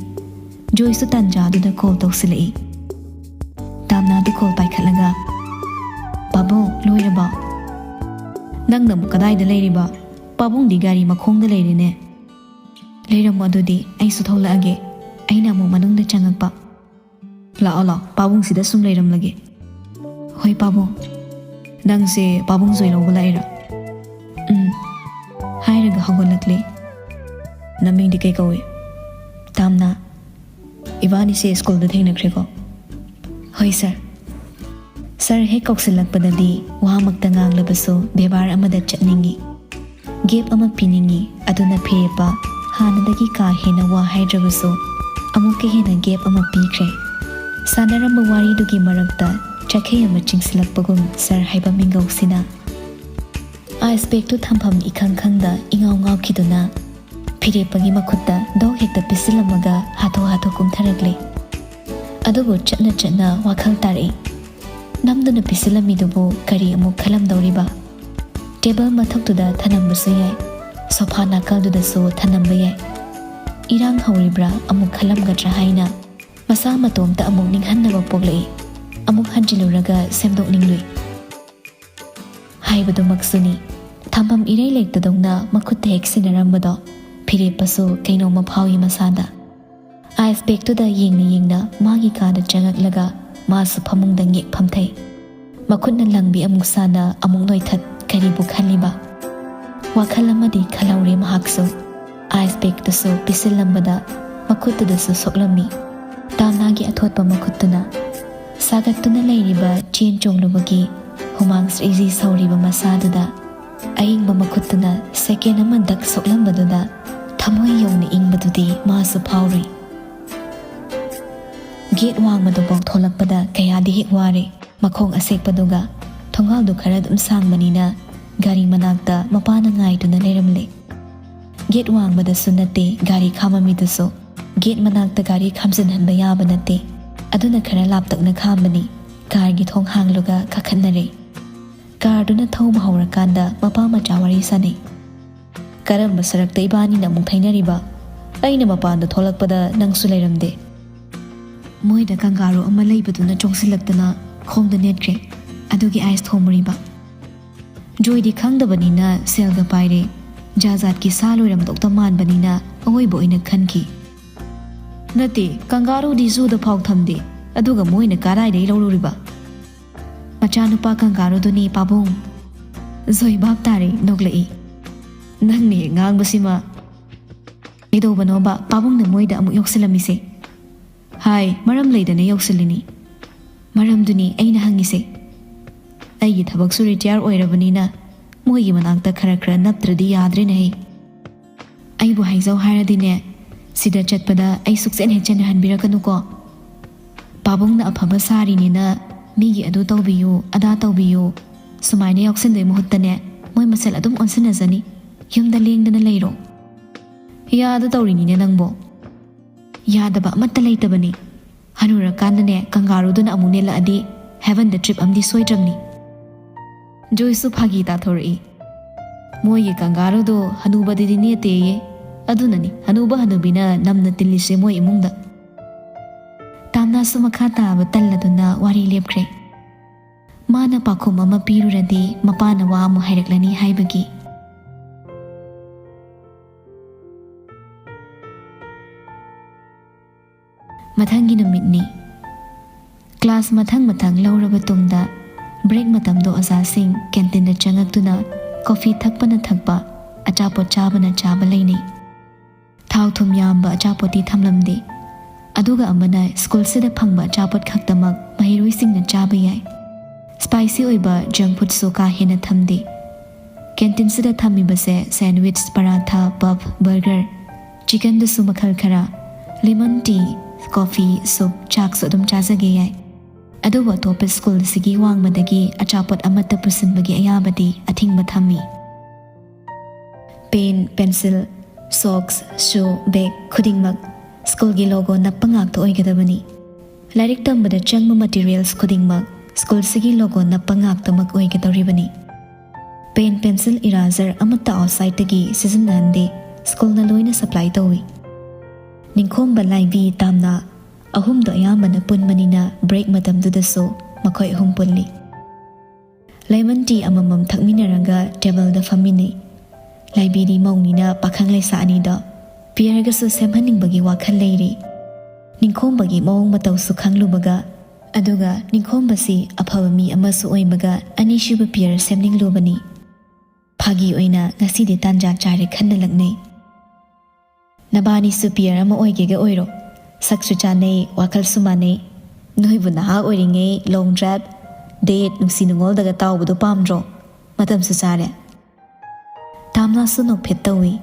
ꯖꯣꯏꯁꯇꯣ ꯇꯥꯟꯖꯥꯗꯨꯗ ꯀꯣꯜ ꯇꯧꯁꯤꯜꯂꯛꯏ꯫ ꯇꯥꯝꯅꯥꯗꯨ ꯀꯣꯜ ꯄꯥꯏꯈꯠꯂꯒ, "ꯄꯥꯕꯨꯡ, ꯂꯣꯏꯔꯕꯣ?" "ꯅꯪꯅ ꯑꯃꯨꯛ ꯀꯗꯥꯏꯗ ꯂꯩꯔꯤꯕ? ꯄꯥꯕꯨꯡꯗꯤ ꯒꯥꯔꯤ ꯃꯈꯣꯡꯗ ꯂꯩꯔꯦꯅꯦ꯫" "ꯂꯩꯔꯝꯃꯣ ꯑꯗꯨꯗꯤ, ꯑꯩꯁꯨ ꯊꯣꯛꯂꯛꯑꯒꯦ꯫" ꯑꯩꯅ ꯑꯃꯨꯛ ꯃꯅꯨꯡꯗ ꯆꯪꯉꯛꯄ꯫ "ꯂꯥꯛꯑꯣ, ꯂꯥꯛꯑꯣ, ꯄꯥꯕꯨꯡꯁꯤꯗ ꯁꯨꯝ ꯂꯩꯔꯝꯂꯒꯦ꯫" "ꯍꯣꯏ ꯄꯥꯕꯨꯡ꯫" "ꯅꯪꯁꯦ ꯄꯥꯕꯨꯡ ꯖꯣꯏ ꯂꯧꯕ ꯂꯥꯛꯏꯔꯥ?" "ꯎꯝ꯫" ꯍꯥꯏꯔꯒ ꯍꯧꯒꯠꯂꯛꯂꯦ꯫ "ꯅꯃꯤꯡꯗꯤ ꯀꯩ ꯀꯧꯏ?" "ꯇꯥꯝꯅꯥ꯫" "ꯏꯕꯥꯅꯤꯁꯦ ꯁ꯭ꯀꯨꯜꯗ ꯊꯦꯡꯅꯈ꯭ꯔꯦꯀꯣ꯫" "ꯍꯣꯏ ꯁꯥꯔ꯫" ꯁꯥꯔ ꯍꯦꯛ ꯀꯧꯁꯤꯜꯂꯛꯄꯗꯗꯤ ꯋꯥꯃꯛꯇ ꯉꯥꯡꯂꯕꯁꯨ ꯕꯦꯕꯥꯔ ꯑꯃꯗ ꯆꯠꯅꯤꯡꯏ꯫ ꯒꯦꯞ ꯑꯃ ꯄꯤꯅꯤꯡꯏ, ꯑꯗꯨꯅ ꯐꯤꯔꯦꯞꯄ ꯍꯥꯟꯅꯗꯒꯤ ꯀꯥ ꯍꯦꯟꯅ ꯋꯥ ꯍꯥꯏꯗ꯭ꯔꯕꯁꯨ ꯑꯃꯨꯛꯀ ꯍꯦꯟꯅ ꯒꯦꯞ ꯑꯃ ꯄꯤꯈ꯭ꯔꯦ꯫ ꯁꯥꯟꯅꯔꯝꯕ ꯋꯥꯔꯤꯗꯨꯒꯤ ꯃꯔꯛꯇ ꯆꯈꯩ ꯑꯃ ꯆꯤꯡꯁꯤꯜꯂꯛꯄꯒꯨꯝ ꯁꯥꯔ ꯍꯥꯏꯕ ꯃꯤꯡꯒꯧꯁꯤꯅ ꯑꯥꯏꯁ ꯕꯦꯒꯇꯨ ꯊꯝꯐꯝ ꯏꯈꯪ ꯈꯪꯗ ꯏꯉꯥꯎ ꯉꯥꯎꯈꯤꯗꯨꯅ ꯐꯤꯔꯦꯞꯄꯒꯤ ꯃꯈꯨꯠꯇ ꯗꯣꯛ ꯍꯦꯛꯇ ꯄꯤꯁꯤꯜꯂꯝꯃꯒ ꯍꯥꯊꯨ ꯍꯥꯊꯨ ꯀꯨꯝꯊꯔꯛꯂꯦ꯫ ꯑꯗꯨꯕꯨ ꯆꯠꯅ ꯆꯠꯅ ꯋꯥꯈꯜ ꯇꯥꯔꯛꯏ꯫ ꯅꯝꯗꯨꯅ ꯄꯤꯁꯤꯜꯂꯝꯃꯤꯗꯨꯕꯨ ꯀꯔꯤ ꯑꯃꯨꯛ ꯈꯜꯂꯝꯗꯧꯔꯤꯕ? ꯇꯦꯕꯜ ꯃꯊꯛꯇꯨꯗ ꯊꯅꯝꯕꯁꯨ ꯌꯥꯏ, ꯁꯣꯐꯥ ꯅꯥꯀꯜꯗꯨꯗꯁꯨ ꯊꯅꯝꯕ ꯌꯥꯏ꯫ ꯏꯔꯥꯡ ꯍꯧꯔꯤꯕ꯭ꯔꯥ ꯑꯃꯨꯛ ꯈꯜꯂꯝꯒꯗ꯭ꯔꯥ ꯍꯥꯏꯅ ꯃꯁꯥ ꯃꯇꯣꯝꯇ ꯑꯃꯨꯛ ꯅꯤꯡꯍꯟꯅꯕ ꯄꯣꯛꯂꯛꯏ꯫ ꯑꯃꯨꯛ ꯍꯟꯖꯤꯜꯂꯨꯔꯒ ꯁꯦꯝꯗꯣꯛꯅꯤꯡꯂꯨꯏ꯫ ꯍꯥꯏꯕꯗꯨꯃꯛꯁꯨꯅꯤ, ꯊꯝꯐꯝ ꯏꯔꯩ ꯂꯩꯇꯗꯧꯅ ꯃꯈꯨꯠꯇ ꯍꯦꯛ ꯁꯤꯟꯅꯔꯝꯕꯗꯣ ꯐꯤꯔꯦꯞꯄꯁꯨ ꯀꯩꯅꯣꯝꯃ ꯐꯥꯎꯏ ꯃꯁꯥꯗ꯫ ꯑꯥꯏꯁ ꯕꯦꯒꯇꯨꯗ ꯌꯦꯡꯅ ꯌꯦꯡꯅ ꯃꯥꯒꯤ ꯀꯥꯗ ꯆꯪꯉꯛꯂꯒ ꯃꯥꯁꯨ ꯐꯃꯨꯡꯗ ꯉꯦꯛ ꯐꯝꯊꯩ꯫ ꯃꯈꯨꯠꯅ ꯂꯪꯕꯤ ꯑꯃꯨꯛ ꯁꯥꯟꯅ ꯑꯃꯨꯛ ꯅꯣꯏꯊꯠ, ꯀꯔꯤꯕꯨ ꯈꯜꯂꯤꯕ? ꯋꯥꯈꯜ ꯑꯃꯗꯤ ꯈꯜꯍꯧꯔꯦ ꯃꯍꯥꯛꯁꯨ꯫ ꯑꯥꯏꯁ ꯕꯦꯒꯇꯨꯁꯨ ꯄꯤꯁꯤꯜꯂꯝꯕꯗ ꯃꯈꯨꯠꯇꯨꯗꯁꯨ ꯁꯣꯛꯂꯝꯃꯤ꯫ ꯇꯥꯝꯅꯥꯒꯤ ꯑꯊꯣꯠꯄ ꯃꯈꯨꯠꯇꯨꯅ ꯁꯥꯒꯠꯇꯨꯅ ꯂꯩꯔꯤꯕ ꯆꯦꯟ ꯆꯣꯡꯂꯨꯕꯒꯤ ꯍꯨꯃꯥꯡ ꯁ꯭ꯔꯤꯖꯤ ꯁꯧꯔꯤꯕ ꯃꯁꯥꯗꯨꯗ ꯑꯏꯪꯕ ꯃꯈꯨꯠꯇꯨꯅ ꯁꯦꯀꯦꯟ ꯑꯃ ꯗꯛ ꯁꯣꯛꯂꯝꯕꯗꯨꯗ ꯊꯃꯣꯏ ꯌꯧꯅ ꯏꯪꯕꯗꯨꯗꯤ ꯃꯥꯁꯨ ꯐꯥꯎꯔꯨꯏ꯫ ꯒꯦꯠ ꯋꯥꯡꯃꯗꯨꯐꯥꯎ ꯊꯣꯛꯂꯛꯄꯗ ꯀꯌꯥꯗꯤ ꯍꯦꯛ ꯋꯥꯔꯦ꯫ ꯃꯈꯣꯡ ꯑꯁꯦꯛꯄꯗꯨꯒ ꯊꯣꯡꯒꯥꯜꯗꯨ ꯈꯔ ꯑꯗꯨꯝ ꯁꯥꯡꯕꯅꯤꯅ ꯒꯥꯔꯤ ꯃꯅꯥꯛꯇ ꯃꯄꯥꯅ ꯉꯥꯏꯗꯨꯅ ꯂꯩꯔꯝꯂꯦ꯫ ꯒꯦꯠ ꯋꯥꯡꯃꯗꯁꯨ ꯅꯠꯇꯦ ꯒꯥꯔꯤ ꯈꯥꯝꯃꯝꯃꯤꯗꯨꯁꯨ꯫ ꯒꯦꯠ ꯃꯅꯥꯛꯇ ꯒꯥꯔꯤ ꯈꯥꯝꯖꯤꯟꯍꯟꯕ ꯌꯥꯕ ꯅꯠꯇꯦ꯫ ꯑꯗꯨꯅ ꯈꯔ ꯂꯥꯞꯇꯛꯅ ꯈꯥꯝꯕꯅꯤ꯫ ꯀꯥꯔꯒꯤ ꯊꯣꯡ ꯍꯥꯡꯂꯒ ꯀꯥꯈꯠꯅꯔꯦ꯫ ꯀꯥꯔꯗꯨꯅ ꯊꯧꯕ ꯍꯧꯔꯀꯥꯟꯗ ꯃꯄꯥ ꯃꯆꯥ ꯋꯥꯔꯤ ꯁꯥꯅꯩ꯫ "ꯀꯔꯝꯕ ꯁꯔꯛꯇ ꯏꯕꯥꯅꯤꯅ ꯑꯃꯨꯛ ꯊꯩꯅꯔꯤꯕ? ꯑꯩꯅ ꯃꯄꯥꯟꯗ ꯊꯣꯛꯂꯛꯄꯗ ꯅꯪꯁꯨ ꯂꯩꯔꯝꯗꯦ꯫ ꯃꯣꯏꯗ ꯀꯪꯒꯥꯔꯨ ꯑꯃ ꯂꯩꯕꯗꯨꯅ ꯆꯣꯡꯁꯤꯜꯂꯛꯇꯅ ꯈꯣꯡꯗ ꯅꯦꯠꯈ꯭ꯔꯦ꯫ ꯑꯗꯨꯒꯤ ꯑꯥꯏꯁ ꯊꯣꯝꯃꯨꯔꯤꯕ꯫ ꯖꯣꯏꯗꯤ ꯈꯪꯗꯕꯅꯤꯅ ꯁꯦꯜꯒ ꯄꯥꯏꯔꯦ꯫ ꯖꯥꯖꯥꯠꯀꯤ ꯁꯥ ꯂꯣꯏꯔꯝꯗꯧꯇ ꯃꯥꯟꯕꯅꯤꯅ ꯑꯋꯣꯏꯕ ꯑꯣꯏꯅ ꯈꯟꯈꯤ꯫ ꯅꯠꯇꯦ, ꯀꯪꯒꯥꯔꯨꯗꯤ ꯖꯨꯗ ꯐꯥꯎ ꯊꯝꯗꯦ꯫ ꯑꯗꯨꯒ ꯃꯣꯏꯅ ꯀꯗꯥꯏꯗꯒꯤ ꯂꯧꯔꯨꯔꯤꯕ?" "ꯃꯆꯥꯅꯨꯄꯥ ꯀꯪꯒꯥꯔꯨꯗꯨꯅꯤ, ꯄꯥꯕꯨꯡ꯫" ꯖꯣꯏ ꯚꯥꯞ ꯇꯥꯔꯦ, ꯅꯣꯛꯂꯛꯏ꯫ "ꯅꯪꯅ ꯍꯦꯛ ꯉꯥꯡꯕꯁꯤꯃ꯫ ꯀꯩꯗꯧꯕꯅꯣꯕ ꯄꯥꯕꯨꯡꯅ ꯃꯣꯏꯗ ꯑꯃꯨꯛ ꯌꯧꯁꯤꯜꯂꯝꯃꯤꯁꯦ?" "ꯍꯥꯏ, ꯃꯔꯝ ꯂꯩꯗꯅ ꯌꯧꯁꯤꯜꯂꯤꯅꯤ꯫" "ꯃꯔꯝꯗꯨꯅꯤ ꯑꯩꯅ ꯍꯪꯉꯤꯁꯦ꯫ ꯑꯩꯒꯤ ꯊꯕꯛꯁꯨ ꯔꯤꯇꯥꯌꯔ ꯑꯣꯏꯔꯕꯅꯤꯅ ꯃꯣꯏꯒꯤ ꯃꯅꯥꯛꯇ ꯈꯔ ꯈꯔ ꯅꯞꯇ꯭ꯔꯗꯤ ꯌꯥꯗ꯭ꯔꯦꯅꯦ ꯑꯩ꯫ ꯑꯩꯕꯨ ꯍꯥꯏꯖꯧ ꯍꯥꯏꯔꯗꯤꯅꯦ, ꯁꯤꯗ ꯆꯠꯄꯗ ꯑꯩ ꯁꯨꯛꯆꯦꯟ ꯍꯦꯛ ꯆꯦꯟꯅꯍꯟꯕꯤꯔꯛꯀꯅꯨꯀꯣ꯫ ꯄꯥꯕꯨꯡꯅ ꯑꯐꯕ ꯁꯥꯔꯤꯅꯦꯅ ꯃꯤꯒꯤ ꯑꯗꯨ ꯇꯧꯕꯤꯌꯨ, ꯑꯗꯥ ꯇꯧꯕꯤꯌꯨ ꯁꯨꯃꯥꯏꯅ ꯌꯥꯎꯁꯤꯟꯗꯣꯏ ꯃꯍꯨꯠꯇꯅꯦ, ꯃꯣꯏ ꯃꯁꯦꯜ ꯑꯗꯨꯝ ꯑꯣꯟꯁꯤꯟꯅꯖꯅꯤ꯫ ꯌꯨꯝꯗ ꯂꯦꯡꯗꯅ ꯂꯩꯔꯣ꯫" "ꯌꯥꯗ ꯇꯧꯔꯤꯅꯤꯅꯦ ꯅꯪꯕꯣ꯫" "ꯌꯥꯗꯕ ꯑꯃꯠꯇ ꯂꯩꯇꯕꯅꯤ꯫ ꯍꯅꯨꯔꯀꯥꯟꯗꯅꯦ, ꯀꯪꯒꯥꯔꯨꯗꯨꯅ ꯑꯃꯨꯛ ꯅꯦꯜꯂꯛꯑꯗꯤ ꯍꯦꯚꯟꯗ ꯇ꯭ꯔꯤꯞ ꯑꯃꯗꯤ ꯁꯣꯏꯗ꯭ꯔꯕꯅꯤ꯫" ꯖꯣꯏꯁꯨ ꯐꯥꯒꯤ ꯇꯥꯊꯣꯔꯛꯏ꯫ "ꯃꯣꯏꯒꯤ ꯀꯪꯒꯥꯔꯨꯗꯣ ꯍꯅꯨꯕꯗꯗꯤ ꯅꯦꯠꯇꯦꯌꯦ꯫ ꯑꯗꯨꯅꯅꯤ ꯍꯅꯨꯕ ꯍꯅꯨꯕꯤꯅ ꯅꯝꯅ ꯇꯤꯜꯂꯤꯁꯦ ꯃꯣꯏ ꯏꯃꯨꯡꯗ꯫" ꯇꯥꯝꯅꯥꯁꯨ ꯃꯈꯥ ꯇꯥꯕ ꯇꯜꯂꯗꯨꯅ ꯋꯥꯔꯤ ꯂꯦꯞꯈ꯭ꯔꯦ꯫ ꯃꯥꯅ ꯄꯥꯎꯈꯨꯝ ꯑꯃ ꯄꯤꯔꯨꯔꯗꯤ ꯃꯄꯥꯅ ꯋꯥ ꯑꯃꯨꯛ ꯍꯥꯏꯔꯛꯂꯅꯤ ꯍꯥꯏꯕꯒꯤ꯫ ꯃꯊꯪꯒꯤ ꯅꯨꯃꯤꯠꯅꯤ꯫ ꯀ꯭ꯂꯥꯁ ꯃꯊꯪ ꯃꯊꯪ ꯂꯧꯔꯕ ꯇꯨꯡꯗ, ꯕ꯭ꯔꯦꯛ ꯃꯇꯝꯗ ꯑꯣꯖꯥꯁꯤꯡ ꯀꯦꯟꯇꯤꯟꯗ ꯆꯪꯉꯛꯇꯨꯅ ꯀꯣꯐꯤ ꯊꯛꯄꯅ ꯊꯛꯄ, ꯑꯆꯥꯄꯣꯠ ꯆꯥꯕꯅ ꯆꯥꯕ ꯂꯩꯅꯩ꯫ ꯊꯥꯎ ꯊꯨꯝ ꯌꯥꯝꯕ ꯑꯆꯥꯄꯣꯠꯇꯤ ꯊꯝꯂꯝꯗꯦ꯫ ꯑꯗꯨꯒ ꯑꯃꯅ ꯁ꯭ꯀꯨꯜꯁꯤꯗ ꯐꯪꯕ ꯑꯆꯥꯄꯣꯠ ꯈꯛꯇꯃꯛ ꯃꯍꯩꯔꯣꯏꯁꯤꯡꯅ ꯆꯥꯕ ꯌꯥꯏ꯫ ꯁ꯭ꯄꯥꯏꯁꯤ ꯑꯣꯏꯕ ꯖꯪꯛ ꯐꯨꯗꯁꯨ ꯀꯥ ꯍꯦꯟꯅ ꯊꯝꯗꯦ꯫ ꯀꯦꯟꯇꯤꯟꯁꯤꯗ ꯊꯝꯃꯤꯕꯁꯦ ꯁꯦꯟꯋꯤꯆ, ꯄꯔꯥꯊꯥ, ꯄꯐ, ꯕꯔꯒꯔ, ꯆꯤꯀꯟꯗꯁꯨ ꯃꯈꯜ ꯈꯔ, ꯂꯦꯃꯟ ꯇꯤ, ꯀꯣꯐꯤ, ꯁꯨꯞ, ꯆꯥꯛꯁꯨ ꯑꯗꯨꯝ ꯆꯥꯖꯒꯦ ꯌꯥꯏ꯫ ꯑꯗꯨꯕꯨ ꯑꯇꯣꯞꯄ ꯁ꯭ꯀꯨꯜꯁꯤꯒꯤ ꯋꯥꯡꯃꯗꯒꯤ ꯑꯆꯥꯄꯣꯠ ꯑꯃꯠꯇ ꯄꯨꯁꯤꯟꯕꯒꯤ ꯑꯌꯥꯕꯗꯤ ꯑꯊꯤꯡꯕ ꯊꯝꯃꯤ꯫ ꯄꯦꯟ, ꯄꯦꯟꯁꯤꯜ, ꯁꯣꯛꯁ, ꯁꯨ, ꯕꯦꯒ ꯈꯨꯗꯤꯡꯃꯛ ꯁ꯭ꯀꯨꯜꯒꯤ ꯂꯣꯒꯣ ꯅꯞꯄ ꯉꯥꯛꯇ ꯑꯣꯏꯒꯗꯕꯅꯤ꯫ ꯂꯥꯏꯔꯤꯛ ꯇꯝꯕꯗ ꯆꯪꯕ ꯃꯇꯤꯔꯤꯌꯦꯜꯁ ꯈꯨꯗꯤꯡꯃꯛ ꯁ꯭ꯀꯨꯜꯁꯤꯒꯤ ꯂꯣꯒꯣ ꯅꯞꯄ ꯉꯥꯛꯇꯃꯛ ꯑꯣꯏꯒꯗꯧꯔꯤꯕꯅꯤ꯫ ꯄꯦꯟ, ꯄꯦꯟꯁꯤꯜ, ꯏꯔꯥꯖꯔ ꯑꯃꯠꯇ ꯑꯥꯎꯠꯁꯥꯏꯠꯇꯒꯤ ꯁꯤꯖꯤꯟꯅꯍꯟꯗꯦ, ꯁ꯭ꯀꯨꯜꯅ ꯂꯣꯏꯅ ꯁꯄ꯭ꯂꯥꯏ ꯇꯧꯏ꯫ ꯅꯤꯡꯈꯣꯝꯕ, ꯂꯥꯏꯕꯤ, ꯇꯥꯝꯅꯥ ꯑꯍꯨꯝꯗꯣ ꯑꯌꯥꯝꯕꯅ ꯄꯨꯟꯕꯅꯤꯅ ꯕ꯭ꯔꯦꯛ ꯃꯇꯝꯗꯨꯗꯁꯨ ꯃꯈꯣꯏ ꯑꯍꯨꯝ ꯄꯨꯜꯂꯤ꯫ ꯂꯦꯃꯟ ꯇꯤ ꯑꯃꯃꯝ ꯊꯛꯃꯤꯟꯅꯔꯒ ꯇꯦꯕꯜꯗ ꯐꯝꯃꯤꯟꯅꯩ꯫ ꯂꯥꯏꯕꯤꯗꯤ ꯃꯧꯅꯤꯅ ꯄꯥꯈꯪ ꯂꯩꯁꯥ ꯑꯅꯤꯗꯣ ꯄꯤꯌꯔꯒꯁꯨ ꯁꯦꯝꯍꯟꯅꯤꯡꯕꯒꯤ ꯋꯥꯈꯜ ꯂꯩꯔꯤ꯫ ꯅꯤꯡꯈꯣꯝꯕꯒꯤ ꯃꯑꯣꯡ ꯃꯇꯧꯁꯨ ꯈꯪꯂꯨꯕꯒ, ꯑꯗꯨꯒ ꯅꯤꯡꯈꯣꯝꯕꯁꯤ ꯑꯐꯕ ꯃꯤ ꯑꯃꯁꯨ ꯑꯣꯏꯕꯒ ꯑꯅꯤꯁꯨꯕ ꯄꯤꯌꯔ ꯁꯦꯝꯅꯤꯡꯂꯨꯕꯅꯤ꯫ ꯐꯥꯒꯤ ꯑꯣꯏꯅ ꯉꯁꯤꯗꯤ ꯇꯥꯟꯖꯥ ꯆꯥꯔꯦ ꯈꯟꯅ ꯂꯛꯅꯩ꯫ "ꯅꯕꯥꯅꯤꯁꯨ ꯄꯤꯌꯔ ꯑꯃ ꯑꯣꯏꯒꯦꯒ ꯑꯣꯏꯔꯣ꯫ ꯁꯛꯁꯨ ꯆꯥꯅꯩ, ꯋꯥꯈꯜꯁꯨ ꯃꯥꯟꯅꯩ꯫ ꯅꯣꯏꯕꯨ ꯅꯍꯥ ꯑꯣꯏꯔꯤꯉꯩ ꯂꯣꯡ ꯗ꯭ꯔꯥꯏꯚ, ꯗꯦꯠ, ꯅꯨꯡꯁꯤ ꯅꯨꯡꯉꯣꯜꯗꯒ ꯇꯥꯎꯕꯗꯣ ꯄꯥꯝꯗ꯭ꯔꯣ? ꯃꯇꯝꯁꯨ ꯆꯥꯔꯦ꯫" ꯇꯥꯝꯅꯥꯁꯨ ꯅꯣꯛꯐꯦꯠ ꯇꯧꯏ꯫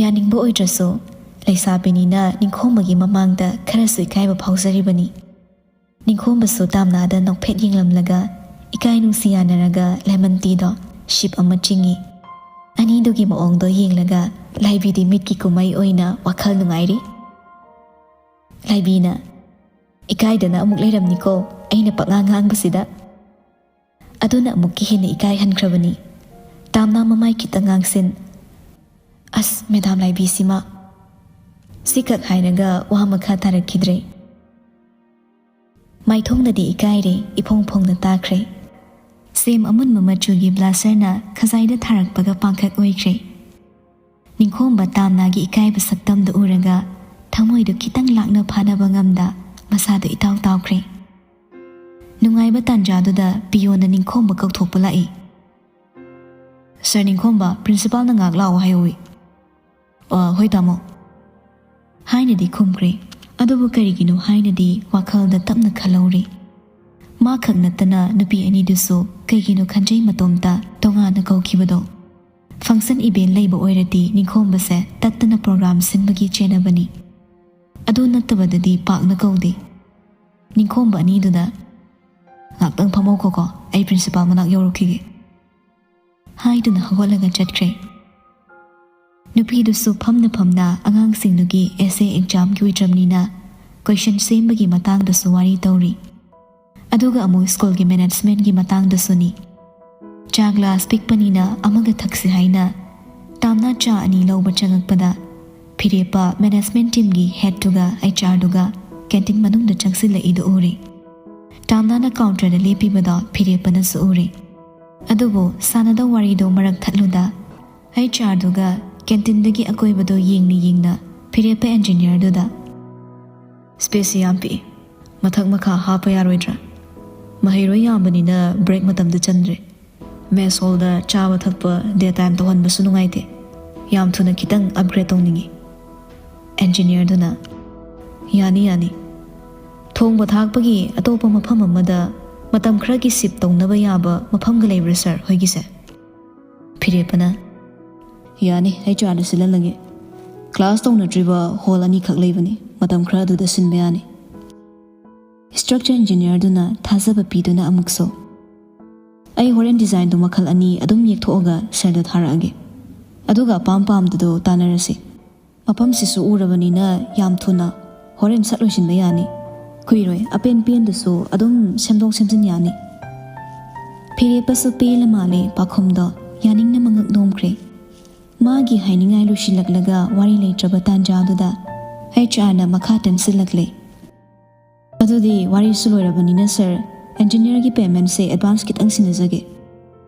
ꯌꯥꯅꯤꯡꯕ ꯑꯣꯏꯗ꯭ꯔꯁꯨ ꯂꯩꯁꯥꯕꯤꯅꯤꯅ ꯅꯤꯡꯈꯣꯝꯕꯒꯤ ꯃꯃꯥꯡꯗ ꯈꯔꯁꯨ ꯏꯀꯥꯏꯕ ꯐꯥꯎꯖꯔꯤꯕꯅꯤ꯫ ꯅꯤꯡꯈꯣꯝꯕꯁꯨ ꯇꯥꯝꯅꯥꯗ ꯅꯣꯛꯐꯦꯠ ꯌꯦꯡꯂꯝꯂꯒ ꯏꯀꯥꯏ ꯅꯨꯡꯁꯤ ꯌꯥꯅꯔꯒ ꯂꯦꯃꯟ ꯇꯤꯗꯣ ꯁꯤꯞ ꯑꯃ ꯆꯤꯡꯏ꯫ ꯑꯅꯤꯗꯨꯒꯤ ꯃꯑꯣꯡꯗꯣ ꯌꯦꯡꯂꯒ ꯂꯥꯏꯕꯤꯗꯤ ꯃꯤꯠꯀꯤ ꯀꯨꯝꯍꯩ ꯑꯣꯏꯅ ꯋꯥꯈꯜ ꯅꯨꯡꯉꯥꯏꯔꯤ꯫ ꯂꯥꯏꯕꯤꯅ, "ꯏꯀꯥꯏꯗꯅ ꯑꯃꯨꯛ ꯂꯩꯔꯝꯅꯤꯀꯣ, ꯑꯩꯅ ꯄꯛꯉꯥꯡ ꯉꯥꯡꯕꯁꯤꯗ꯫" ꯑꯗꯨꯅ ꯑꯃꯨꯛꯀ ꯍꯦꯟꯅ ꯏꯀꯥꯏꯍꯟꯈ꯭ꯔꯕꯅꯤ꯫ ꯇꯥꯝꯅꯥ ꯃꯃꯥꯏ ꯈꯤꯇꯪ ꯉꯥꯡꯁꯤꯟ, "ꯑꯁ, ꯃꯦꯗꯥꯝ ꯂꯥꯏꯕꯤꯁꯤꯃ!" ꯁꯤꯈꯛ ꯍꯥꯏꯔꯒ ꯋꯥ ꯃꯈꯥ ꯇꯥꯔꯛꯈꯤꯗ꯭ꯔꯦ꯫ ꯃꯥꯏꯊꯣꯡꯗꯗꯤ ꯏꯀꯥꯏꯔꯦ, ꯏꯐꯣꯡ ꯐꯣꯡꯅ ꯇꯥꯈ꯭ꯔꯦ꯫ ꯁꯦꯝ ꯑꯃꯨꯟꯕ ꯃꯆꯨꯒꯤ ꯕ꯭ꯂꯥꯁꯔꯅ ꯈꯖꯥꯏꯗ ꯊꯥꯔꯛꯄꯒ ꯄꯥꯡꯈꯛ ꯑꯣꯏꯈ꯭ꯔꯦ꯫ ꯅꯤꯡꯈꯣꯝꯕ ꯇꯥꯝꯅꯥꯒꯤ ꯏꯀꯥꯏꯕ ꯁꯛꯇꯝꯗꯨ ꯎꯔꯒ ꯊꯃꯣꯏꯗꯨ ꯈꯤꯇꯪ ꯂꯥꯛꯅ ꯐꯥꯅꯕ ꯉꯝꯗ ꯃꯁꯥꯗꯨ ꯏꯇꯥꯎ ꯇꯥꯎꯈ꯭ꯔꯦ꯫ ꯅꯨꯡꯉꯥꯏꯕ ꯇꯥꯟꯖꯥꯗꯨꯗ ꯄꯤꯌꯣꯅ ꯅꯤꯡꯈꯣꯝꯕ ꯀꯧꯊꯣꯛꯄ ꯂꯥꯛꯏ꯫ "ꯁꯔ ꯅꯤꯡꯈꯣꯝꯕ, ꯄ꯭ꯔꯤꯟꯁꯤꯄꯥꯜꯅ ꯉꯥꯏꯍꯥꯛ ꯂꯥꯛꯑꯣ ꯍꯥꯏꯍꯧꯋꯤ"꯫ "ꯑ, ꯍꯣꯏ ꯇꯥꯃꯣ" ꯍꯥꯏꯅꯗꯤ ꯈꯨꯝꯈ꯭ꯔꯦ꯫ ꯑꯗꯨꯕꯨ ꯀꯔꯤꯒꯤꯅꯣ ꯍꯥꯏꯅꯗꯤ ꯋꯥꯈꯜꯗ ꯇꯞꯅ ꯈꯜꯍꯧꯔꯤ꯫ ꯃꯥ ꯈꯛ ꯅꯠꯇꯅ ꯅꯨꯄꯤ ꯑꯅꯤꯗꯨꯁꯨ ꯀꯩꯒꯤꯅꯣ ꯈꯟꯖꯩ ꯃꯇꯣꯝꯇ ꯇꯣꯉꯥꯟꯅ ꯀꯧꯈꯤꯕꯗꯣ꯫ ꯐꯪꯁꯟ ꯏꯚꯦꯟ ꯂꯩꯕ ꯑꯣꯏꯔꯗꯤ ꯅꯤꯡꯈꯣꯝꯕꯁꯦ ꯇꯠꯇꯅ ꯄ꯭ꯔꯣꯒ꯭ꯔꯥꯝ ꯁꯤꯟꯕꯒꯤ ꯆꯦꯟꯅꯕꯅꯤ꯫ ꯑꯗꯨ ꯅꯠꯇꯕꯗꯗꯤ ꯄꯥꯛꯅ ꯀꯧꯗꯦ꯫ ꯅꯤꯡꯈꯣꯝꯕ ꯑꯅꯤꯗꯨꯗ, "ꯉꯥꯛꯇꯪ ꯐꯝꯍꯧꯈꯣꯀꯣ, ꯑꯩ ꯄ꯭ꯔꯤꯟꯁꯤꯄꯥꯜ ꯃꯅꯥꯛ ꯌꯧꯔꯨꯈꯤꯒꯦ" ꯍꯥꯏꯗꯨꯅ ꯍꯧꯒꯠꯂꯒ ꯆꯠꯈ꯭ꯔꯦ꯫ ꯅꯨꯄꯤꯗꯨꯁꯨ ꯐꯝꯅ ꯐꯝꯅ ꯑꯉꯥꯡꯁꯤꯡꯗꯨꯒꯤ ꯑꯦꯁꯦ ꯑꯦꯛꯖꯥꯝꯒꯤ ꯑꯣꯏꯗ꯭ꯔꯕꯅꯤꯅ ꯀꯣꯏꯁꯟ ꯁꯦꯝꯕꯒꯤ ꯃꯇꯥꯡꯗꯁꯨ ꯋꯥꯔꯤ ꯇꯧꯔꯤ꯫ ꯑꯗꯨꯒ ꯑꯃꯨꯛ ꯁ꯭ꯀꯨꯜꯒꯤ ꯃꯦꯅꯦꯖꯃꯦꯟꯒꯤ ꯃꯇꯥꯡꯗꯁꯨꯅꯤ꯫ ꯆꯥ ꯒ꯭ꯂꯥꯁ ꯄꯤꯛꯄꯅꯤꯅ ꯑꯃꯒ ꯊꯛꯁꯤ ꯍꯥꯏꯅ ꯇꯥꯝꯅ ꯆꯥ ꯑꯅꯤ ꯂꯧꯕ ꯆꯪꯉꯛꯄꯗ ꯐꯤꯔꯦꯞꯄ ꯃꯦꯅꯦꯖꯃꯦꯟ ꯇꯤꯝꯒꯤ ꯍꯦꯠꯇꯨꯒ ꯑꯩꯆ ꯑꯥꯔꯗꯨꯒ ꯀꯦꯟꯇꯤꯟ ꯃꯅꯨꯡꯗ ꯆꯪꯁꯤꯜꯂꯛꯏꯗꯨ ꯎꯔꯦ꯫ ꯇꯥꯝꯅꯥꯅ ꯀꯥꯎꯟꯇꯔꯗ ꯂꯦꯞꯄꯤꯕꯗꯣ ꯐꯤꯔꯦꯞꯄꯅꯁꯨ ꯎꯔꯦ꯫ ꯑꯗꯨꯕꯨ ꯁꯥꯟꯅꯗꯧ ꯋꯥꯔꯤꯗꯣ ꯃꯔꯛ ꯊꯠꯂꯨꯗ ꯑꯩꯆ ꯑꯥꯔꯗꯨꯒ ꯀꯦꯟꯇꯤꯟꯗꯒꯤ ꯑꯀꯣꯏꯕꯗꯣ ꯌꯦꯡꯅ ꯌꯦꯡꯅ ꯐꯤꯔꯦꯞꯄ ꯑꯦꯟꯖꯤꯅꯤꯌꯔꯗꯨꯗ, "ꯁ꯭ꯄꯦꯁꯁꯤ ꯌꯥꯝ ꯄꯤꯛꯏ, ꯃꯊꯛ ꯃꯈꯥ ꯍꯥꯞꯄ ꯌꯥꯔꯣꯏꯗ꯭ꯔꯥ? ꯃꯍꯩꯔꯣꯏ ꯌꯥꯝꯕꯅꯤꯅ ꯕ꯭ꯔꯦꯛ ꯃꯇꯝꯗ ꯆꯟꯗ꯭ꯔꯦ꯫ ꯃꯦꯁ ꯍꯣꯜꯗ ꯆꯥꯕ ꯊꯛꯄ ꯗꯦ ꯇꯥꯏꯝ ꯇꯧꯍꯟꯕꯁꯨ ꯅꯨꯡꯉꯥꯏꯇꯦ꯫ ꯌꯥꯝ ꯊꯨꯅ ꯈꯤꯇꯪ ꯑꯞꯒ꯭ꯔꯦꯗ ꯇꯧꯅꯤꯡꯉꯤ"꯫ ꯑꯦꯟꯖꯤꯅꯤꯌꯔꯗꯨꯅ, "ꯌꯥꯅꯤ, ꯌꯥꯅꯤ꯫ ꯊꯣꯡꯕ ꯊꯥꯛꯄꯒꯤ ꯑꯇꯣꯞꯄ ꯃꯐꯝ ꯑꯃꯗ ꯃꯇꯝ ꯈꯔꯒꯤ ꯁꯤꯞ ꯇꯧꯅꯕ ꯌꯥꯕ ꯃꯐꯝꯒ ꯂꯩꯕ꯭ꯔꯥ ꯁꯥꯔ ꯍꯣꯏꯒꯤꯁꯦ?" ꯐꯤꯔꯦꯞꯄꯅ, "ꯌꯥꯅꯤ, ꯑꯩꯆ ꯑꯥꯔꯗ ꯁꯤꯜꯍꯜꯂꯒꯦ꯫ ꯀ꯭ꯂꯥꯁ ꯇꯧꯅꯗ꯭ꯔꯤꯕ ꯍꯣꯜ ꯑꯅꯤꯈꯛ ꯂꯩꯕꯅꯤ, ꯃꯇꯝ ꯈꯔ ꯑꯗꯨꯗ ꯁꯤꯟꯕ ꯌꯥꯅꯤ"꯫ ꯁ꯭ꯇ꯭ꯔꯛꯆꯔ ꯏꯟꯖꯤꯅꯤꯌꯔꯗꯨꯅ ꯊꯥꯖꯕ ꯄꯤꯗꯨꯅ ꯑꯃꯨꯛꯁꯨ, "ꯑꯩ ꯍꯣꯔꯦꯟ ꯗꯤꯖꯥꯏꯟꯗꯨ ꯃꯈꯜ ꯑꯅꯤ ꯑꯗꯨꯝ ꯌꯦꯛꯊꯣꯛꯑꯒ ꯁꯥꯔꯗ ꯊꯥꯔꯛꯑꯒꯦ꯫ ꯑꯗꯨꯒ ꯑꯄꯥꯝ ꯄꯥꯝꯗꯗꯨ ꯇꯥꯟꯅꯔꯁꯤ꯫ ꯃꯐꯝꯁꯤꯁꯨ ꯎꯔꯕꯅꯤꯅ ꯌꯥꯝ ꯊꯨꯅ ꯍꯣꯔꯦꯟ ꯁꯠ ꯂꯣꯏꯁꯤꯟꯕ ꯌꯥꯅꯤ꯫ ꯀꯨꯏꯔꯣꯏ, ꯑꯄꯦꯟ ꯄꯦꯟꯗꯁꯨ ꯑꯗꯨꯝ ꯁꯦꯝꯗꯣꯛ ꯁꯦꯝꯖꯤꯟ ꯌꯥꯅꯤ"꯫ ꯐꯤꯔꯦꯞꯄꯁꯨ ꯄꯦꯜꯂ ꯃꯥꯜꯂꯦ ꯄꯥꯈꯨꯝꯗꯣ꯫ ꯌꯥꯅꯤꯡꯅ ꯃꯉꯛ ꯅꯣꯝꯈ꯭ꯔꯦ꯫ ꯃꯥꯒꯤ ꯍꯥꯏꯅꯤꯡꯉꯥꯏ ꯂꯣꯏꯁꯤꯜꯂꯛꯂꯒ ꯋꯥꯔꯤ ꯂꯩꯇ꯭ꯔꯕ ꯇꯥꯟꯖꯥꯗꯨꯗ ꯑꯩꯆ ꯑꯥꯔꯅ ꯃꯈꯥ ꯇꯟꯁꯤꯜꯂꯛꯂꯦ꯫ "ꯑꯗꯨꯗꯤ ꯋꯥꯔꯤꯁꯨ ꯂꯣꯏꯔꯕꯅꯤꯅ ꯁꯥꯔ, ꯑꯦꯟꯖꯤꯅꯤꯌꯔꯒꯤ ꯄꯦꯃꯦꯟꯁꯦ ꯑꯦꯗꯚꯥꯟꯁ ꯈꯤꯇꯪ ꯁꯤꯟꯅꯖꯒꯦ"꯫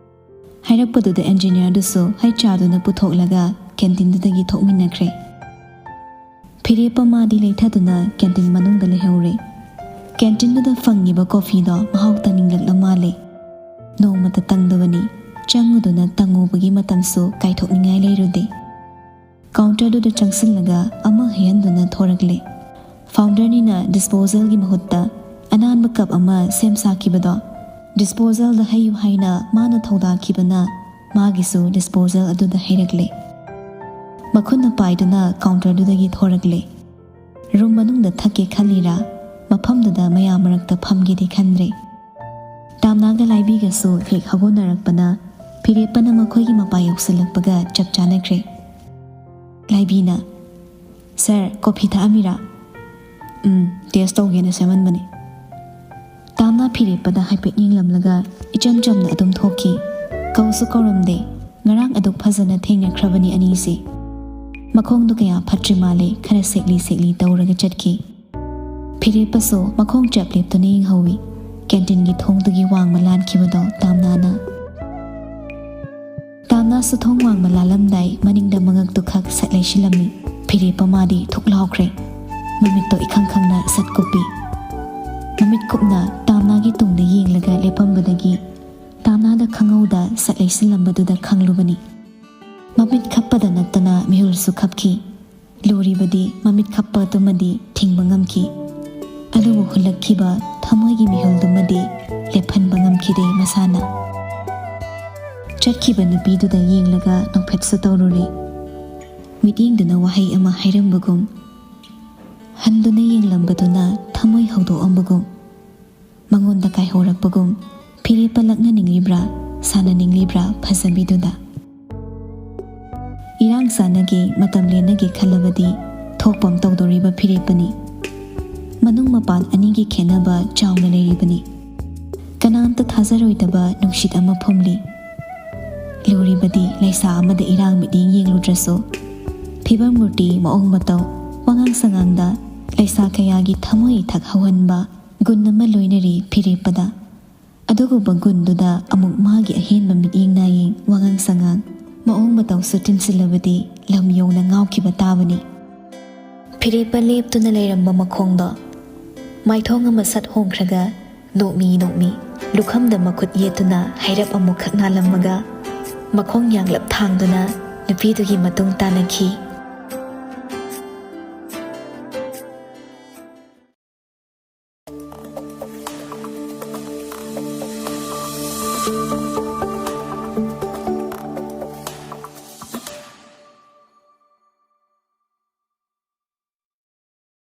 ꯍꯥꯏꯔꯛꯄꯗꯨꯗ ꯑꯦꯟꯖꯤꯅꯤꯌꯔꯗꯨꯁꯨ ꯑꯩꯆ ꯑꯥꯔꯗꯨꯅ ꯄꯨꯊꯣꯛꯂꯒ ꯀꯦꯟꯇꯤꯟꯗꯨꯗꯒꯤ ꯊꯣꯛꯃꯤꯟꯅꯈ꯭ꯔꯦ꯫ ꯐꯤꯔꯦꯞꯄ ꯃꯥꯗꯤ ꯂꯩꯊꯗꯨꯅ ꯀꯦꯟꯇꯤꯟ ꯃꯅꯨꯡꯗ ꯂꯩꯍꯧꯔꯦ꯫ ꯀꯦꯟꯇꯤꯟꯗꯨꯗ ꯐꯪꯉꯤꯕ ꯀꯣꯐꯤꯗꯣ ꯃꯍꯥꯎ ꯇꯪꯅꯤꯡꯂꯛꯂ ꯃꯥꯜꯂꯦ꯫ ꯅꯣꯡꯃꯇ ꯇꯪꯗꯕꯅꯤ꯫ ꯆꯪꯉꯨꯗꯨꯅ ꯇꯪꯉꯨꯕꯒꯤ ꯃꯇꯝꯁꯨ ꯀꯥꯏꯊꯣꯛꯅꯤꯡꯉꯥꯏ ꯂꯩꯔꯨꯗꯦ꯫ ꯀꯥꯎꯟꯇꯔꯗꯨꯗ ꯆꯪꯁꯤꯜꯂꯒ ꯑꯃ ꯍꯩꯍꯟꯗꯨꯅ ꯊꯣꯔꯛꯂꯦ꯫ ꯐꯥꯎꯟꯗꯔꯅꯤꯅ ꯗꯤꯁꯄꯣꯖꯦꯜꯒꯤ ꯃꯍꯨꯠꯇ ꯑꯅꯥꯟꯕ ꯀꯞ ꯑꯃ ꯁꯦꯝ ꯁꯥꯈꯤꯕꯗꯣ ꯗꯤꯁꯄꯣꯖꯦꯜꯗ ꯍꯩꯌꯨ ꯍꯥꯏꯅ ꯃꯥꯅ ꯊꯧꯗꯥꯈꯤꯕꯅ ꯃꯥꯒꯤꯁꯨ ꯗꯤꯁꯄꯣꯖꯦꯜ ꯑꯗꯨꯗ ꯍꯩꯔꯛꯂꯦ꯫ ꯃꯈꯨꯠꯅ ꯄꯥꯏꯗꯨꯅ ꯀꯥꯎꯟꯇꯔꯗꯨꯗꯒꯤ ꯊꯣꯔꯛꯂꯦ꯫ ꯔꯨꯝ ꯃꯅꯨꯡꯗ ꯊꯛꯀꯦ ꯈꯜꯂꯤꯔꯥ? ꯃꯐꯝꯗꯨꯗ ꯃꯌꯥꯝ ꯃꯔꯛꯇ ꯐꯝꯒꯦꯗꯤ ꯈꯟꯗ꯭ꯔꯦ꯫ ꯇꯥꯝꯅꯥꯒ ꯂꯥꯏꯕꯤꯒꯁꯨ ꯍꯦꯛ ꯍꯧꯒꯠꯅꯔꯛꯄꯅ ꯐꯤꯔꯦꯞꯄꯅ ꯃꯈꯣꯏꯒꯤ ꯃꯄꯥ ꯌꯧꯁꯤꯜꯂꯛꯄꯒ ꯆꯞ ꯆꯥꯅꯈ꯭ꯔꯦ꯫ ꯂꯥꯏꯕꯤꯅ, "ꯁꯥꯔ, ꯀꯣꯐꯤ ꯊꯛꯑꯝꯃꯤꯔꯥ?" "ꯎꯝ, ꯇꯦꯁ ꯇꯧꯒꯦꯅ ꯁꯦꯝꯍꯟꯕꯅꯤ꯫" ꯇꯥꯝꯅꯥ ꯐꯤꯔꯦꯞꯄꯗ ꯍꯥꯏꯐꯦꯠ ꯌꯦꯡꯂꯝꯂꯒ ꯏꯆꯝ ꯆꯝꯅ ꯑꯗꯨꯝ ꯊꯣꯛꯈꯤ꯫ ꯀꯧꯁꯨ ꯀꯧꯔꯝꯗꯦ꯫ ꯉꯔꯥꯡ ꯑꯗꯨꯛ ꯐꯖꯅ ꯊꯦꯡꯅꯈ꯭ꯔꯕꯅꯤ ꯑꯅꯤꯁꯦ꯫ ꯃꯈꯣꯡꯗꯣ ꯀꯌꯥ ꯐꯠꯇ꯭ꯔꯤ ꯃꯥꯜꯂꯦ, ꯈꯔ ꯁꯦꯛꯂꯤ ꯁꯦꯛꯂꯤ ꯇꯧꯔꯒ ꯆꯠꯈꯤ꯫ ꯐꯤꯔꯦꯞꯄꯁꯨ ꯃꯈꯣꯡ ꯆꯞ ꯂꯦꯞꯇꯨꯅ ꯌꯦꯡꯍꯧꯏ꯫ ꯀꯦꯟꯇꯤꯟꯒꯤ ꯊꯣꯡꯗꯨꯒꯤ ꯋꯥꯡꯃ ꯂꯥꯟꯈꯤꯕꯗꯣ ꯇꯥꯝꯅꯥꯅ꯫ ꯇꯥꯝꯅꯥꯁꯨ ꯊꯣꯡ ꯋꯥꯡꯃ ꯂꯥꯜꯂꯝꯗꯥꯏ ꯃꯅꯤꯡꯗ ꯃꯉꯛꯇꯨ ꯈꯛ ꯁꯠ ꯂꯩꯁꯤꯜꯂꯝꯃꯤ꯫ ꯐꯤꯔꯦꯞꯄ ꯃꯥꯗꯤ ꯊꯨꯛ ꯂꯥꯎꯈ꯭ꯔꯦ꯫ ꯃꯃꯤꯠꯇꯣ ꯏꯈꯪ ꯈꯪꯅ ꯁꯠ ꯀꯨꯞꯄꯤ꯫ ꯃꯃꯤꯠ ꯀꯨꯞꯅ ꯇꯥꯝꯅꯥꯒꯤ ꯇꯨꯡꯗ ꯌꯦꯡꯂꯒ ꯂꯦꯞꯄꯝꯕꯗꯒꯤ ꯇꯥꯝꯅꯥꯗ ꯈꯪꯍꯧꯗ ꯁꯠ ꯂꯩꯁꯤꯜꯂꯝꯕꯗꯨꯗ ꯈꯪꯂꯨꯕꯅꯤ꯫ ꯃꯃꯤꯠ ꯈꯞꯄꯗ ꯅꯠꯇꯅ ꯃꯤꯍꯨꯜꯁꯨ ꯈꯞꯈꯤ꯫ ꯂꯨꯔꯤꯕꯗꯤ ꯃꯃꯤꯠ ꯈꯞꯄꯗꯨꯃꯗꯤ ꯊꯤꯡꯕ ꯉꯝꯈꯤ꯫ ꯑꯗꯨꯕꯨ ꯍꯨꯜꯂꯛꯈꯤꯕ ꯊꯃꯣꯏꯒꯤ ꯃꯤꯍꯨꯜꯗꯨꯃꯗꯤ ꯂꯦꯞꯍꯟꯕ ꯉꯝꯈꯤꯗꯦ ꯃꯁꯥꯅ꯫ ꯆꯠꯈꯤꯕ ꯅꯨꯄꯤꯗꯨꯗ ꯌꯦꯡꯂꯒ ꯅꯣꯛꯐꯦꯠꯁꯨ ꯇꯧꯔꯨꯔꯦ꯫ ꯃꯤꯠꯌꯦꯡꯗꯨꯅ ꯋꯥꯍꯩ ꯑꯃ ꯍꯥꯏꯔꯝꯕꯒꯨꯝ, ꯍꯟꯗꯨꯅ ꯌꯦꯡꯂꯝꯕꯗꯨꯅ ꯊꯃꯣꯏ ꯍꯧꯗꯣꯛꯑꯝꯕꯒꯨꯝ꯫ ꯃꯉꯣꯟꯗ ꯀꯥꯏꯍꯧꯔꯛꯄꯒꯨꯝ, ꯐꯤꯔꯦꯞꯄ ꯂꯛꯅꯅꯤꯡꯂꯤꯕ꯭ꯔꯥ, ꯁꯥꯟꯅꯅꯤꯡꯂꯤꯕ꯭ꯔꯥ ꯐꯖꯕꯤꯗꯨꯗ? ꯏꯔꯥꯡ ꯆꯥꯟꯅꯒꯦ, ꯃꯇꯝ ꯂꯦꯟꯅꯒꯦ ꯈꯜꯂꯕꯗꯤ ꯊꯣꯛꯄ ꯑꯃ ꯇꯧꯗꯣꯔꯤꯕ ꯐꯤꯔꯦꯞꯄꯅꯤ꯫ ꯃꯅꯨꯡ ꯃꯄꯥꯟ ꯑꯅꯤꯒꯤ ꯈꯦꯠꯅꯕ ꯆꯥꯎꯅ ꯂꯩꯔꯤꯕꯅꯤ꯫ ꯀꯅꯥꯝꯇ ꯊꯥꯖꯔꯣꯏꯗꯕ ꯅꯨꯡꯁꯤꯠ ꯑꯃ ꯐꯨꯝꯂꯤ꯫ ꯂꯨꯔꯤꯕꯗꯤ ꯂꯩꯁꯥ ꯑꯃꯗ ꯏꯔꯥꯡ ꯃꯤꯠꯌꯦꯡ ꯌꯦꯡꯂꯨꯗ꯭ꯔꯁꯨ, ꯐꯤꯕꯝ ꯃꯨꯔꯇꯤ, ꯃꯑꯣꯡ ꯃꯇꯧ, ꯋꯥꯉꯥꯡ ꯁꯉꯥꯡꯗ ꯂꯩꯁꯥ ꯀꯌꯥꯒꯤ ꯊꯃꯣꯏ ꯏꯊꯛ ꯍꯧꯍꯟꯕ ꯒꯨꯟ ꯑꯃ ꯂꯣꯏꯅꯔꯤ ꯐꯤꯔꯦꯞꯄꯗ꯫ ꯑꯗꯨꯒꯨꯝꯕ ꯒꯨꯟꯗꯨꯗ ꯑꯃꯨꯛ ꯃꯥꯒꯤ ꯑꯍꯦꯟꯕ ꯃꯤꯠꯌꯦꯡ ꯅꯥꯌꯦꯡ, ꯋꯥꯉꯥꯡ ꯁꯉꯥꯡ, ꯃꯑꯣꯡ ꯃꯇꯧꯁꯨ ꯇꯤꯟꯁꯤꯜꯂꯕꯗꯤ ꯂꯝ ꯌꯧꯅ ꯉꯥꯎꯈꯤꯕ ꯇꯥꯕꯅꯤ꯫ ꯐꯤꯔꯦꯞꯄ ꯂꯦꯞꯇꯨꯅ ꯂꯩꯔꯝꯕ ꯃꯈꯣꯡꯗꯣ ꯃꯥꯏꯊꯣꯡ ꯑꯃ ꯁꯠ ꯍꯣꯡꯈ꯭ꯔꯒ ꯅꯣꯛꯃꯤ ꯅꯣꯛꯃꯤ ꯂꯨꯈꯝꯗ ꯃꯈꯨꯠ ꯌꯦꯠꯇꯨꯅ ꯍꯩꯔꯞ ꯑꯃꯨꯛꯈꯛ ꯅꯥꯜꯂꯝꯃꯒ ꯃꯈꯣꯡ ꯌꯥꯡꯂꯞ ꯊꯥꯡꯗꯨꯅ ꯅꯨꯄꯤꯗꯨꯒꯤ ꯃꯇꯨꯡ ꯇꯥꯟꯅꯈꯤ꯫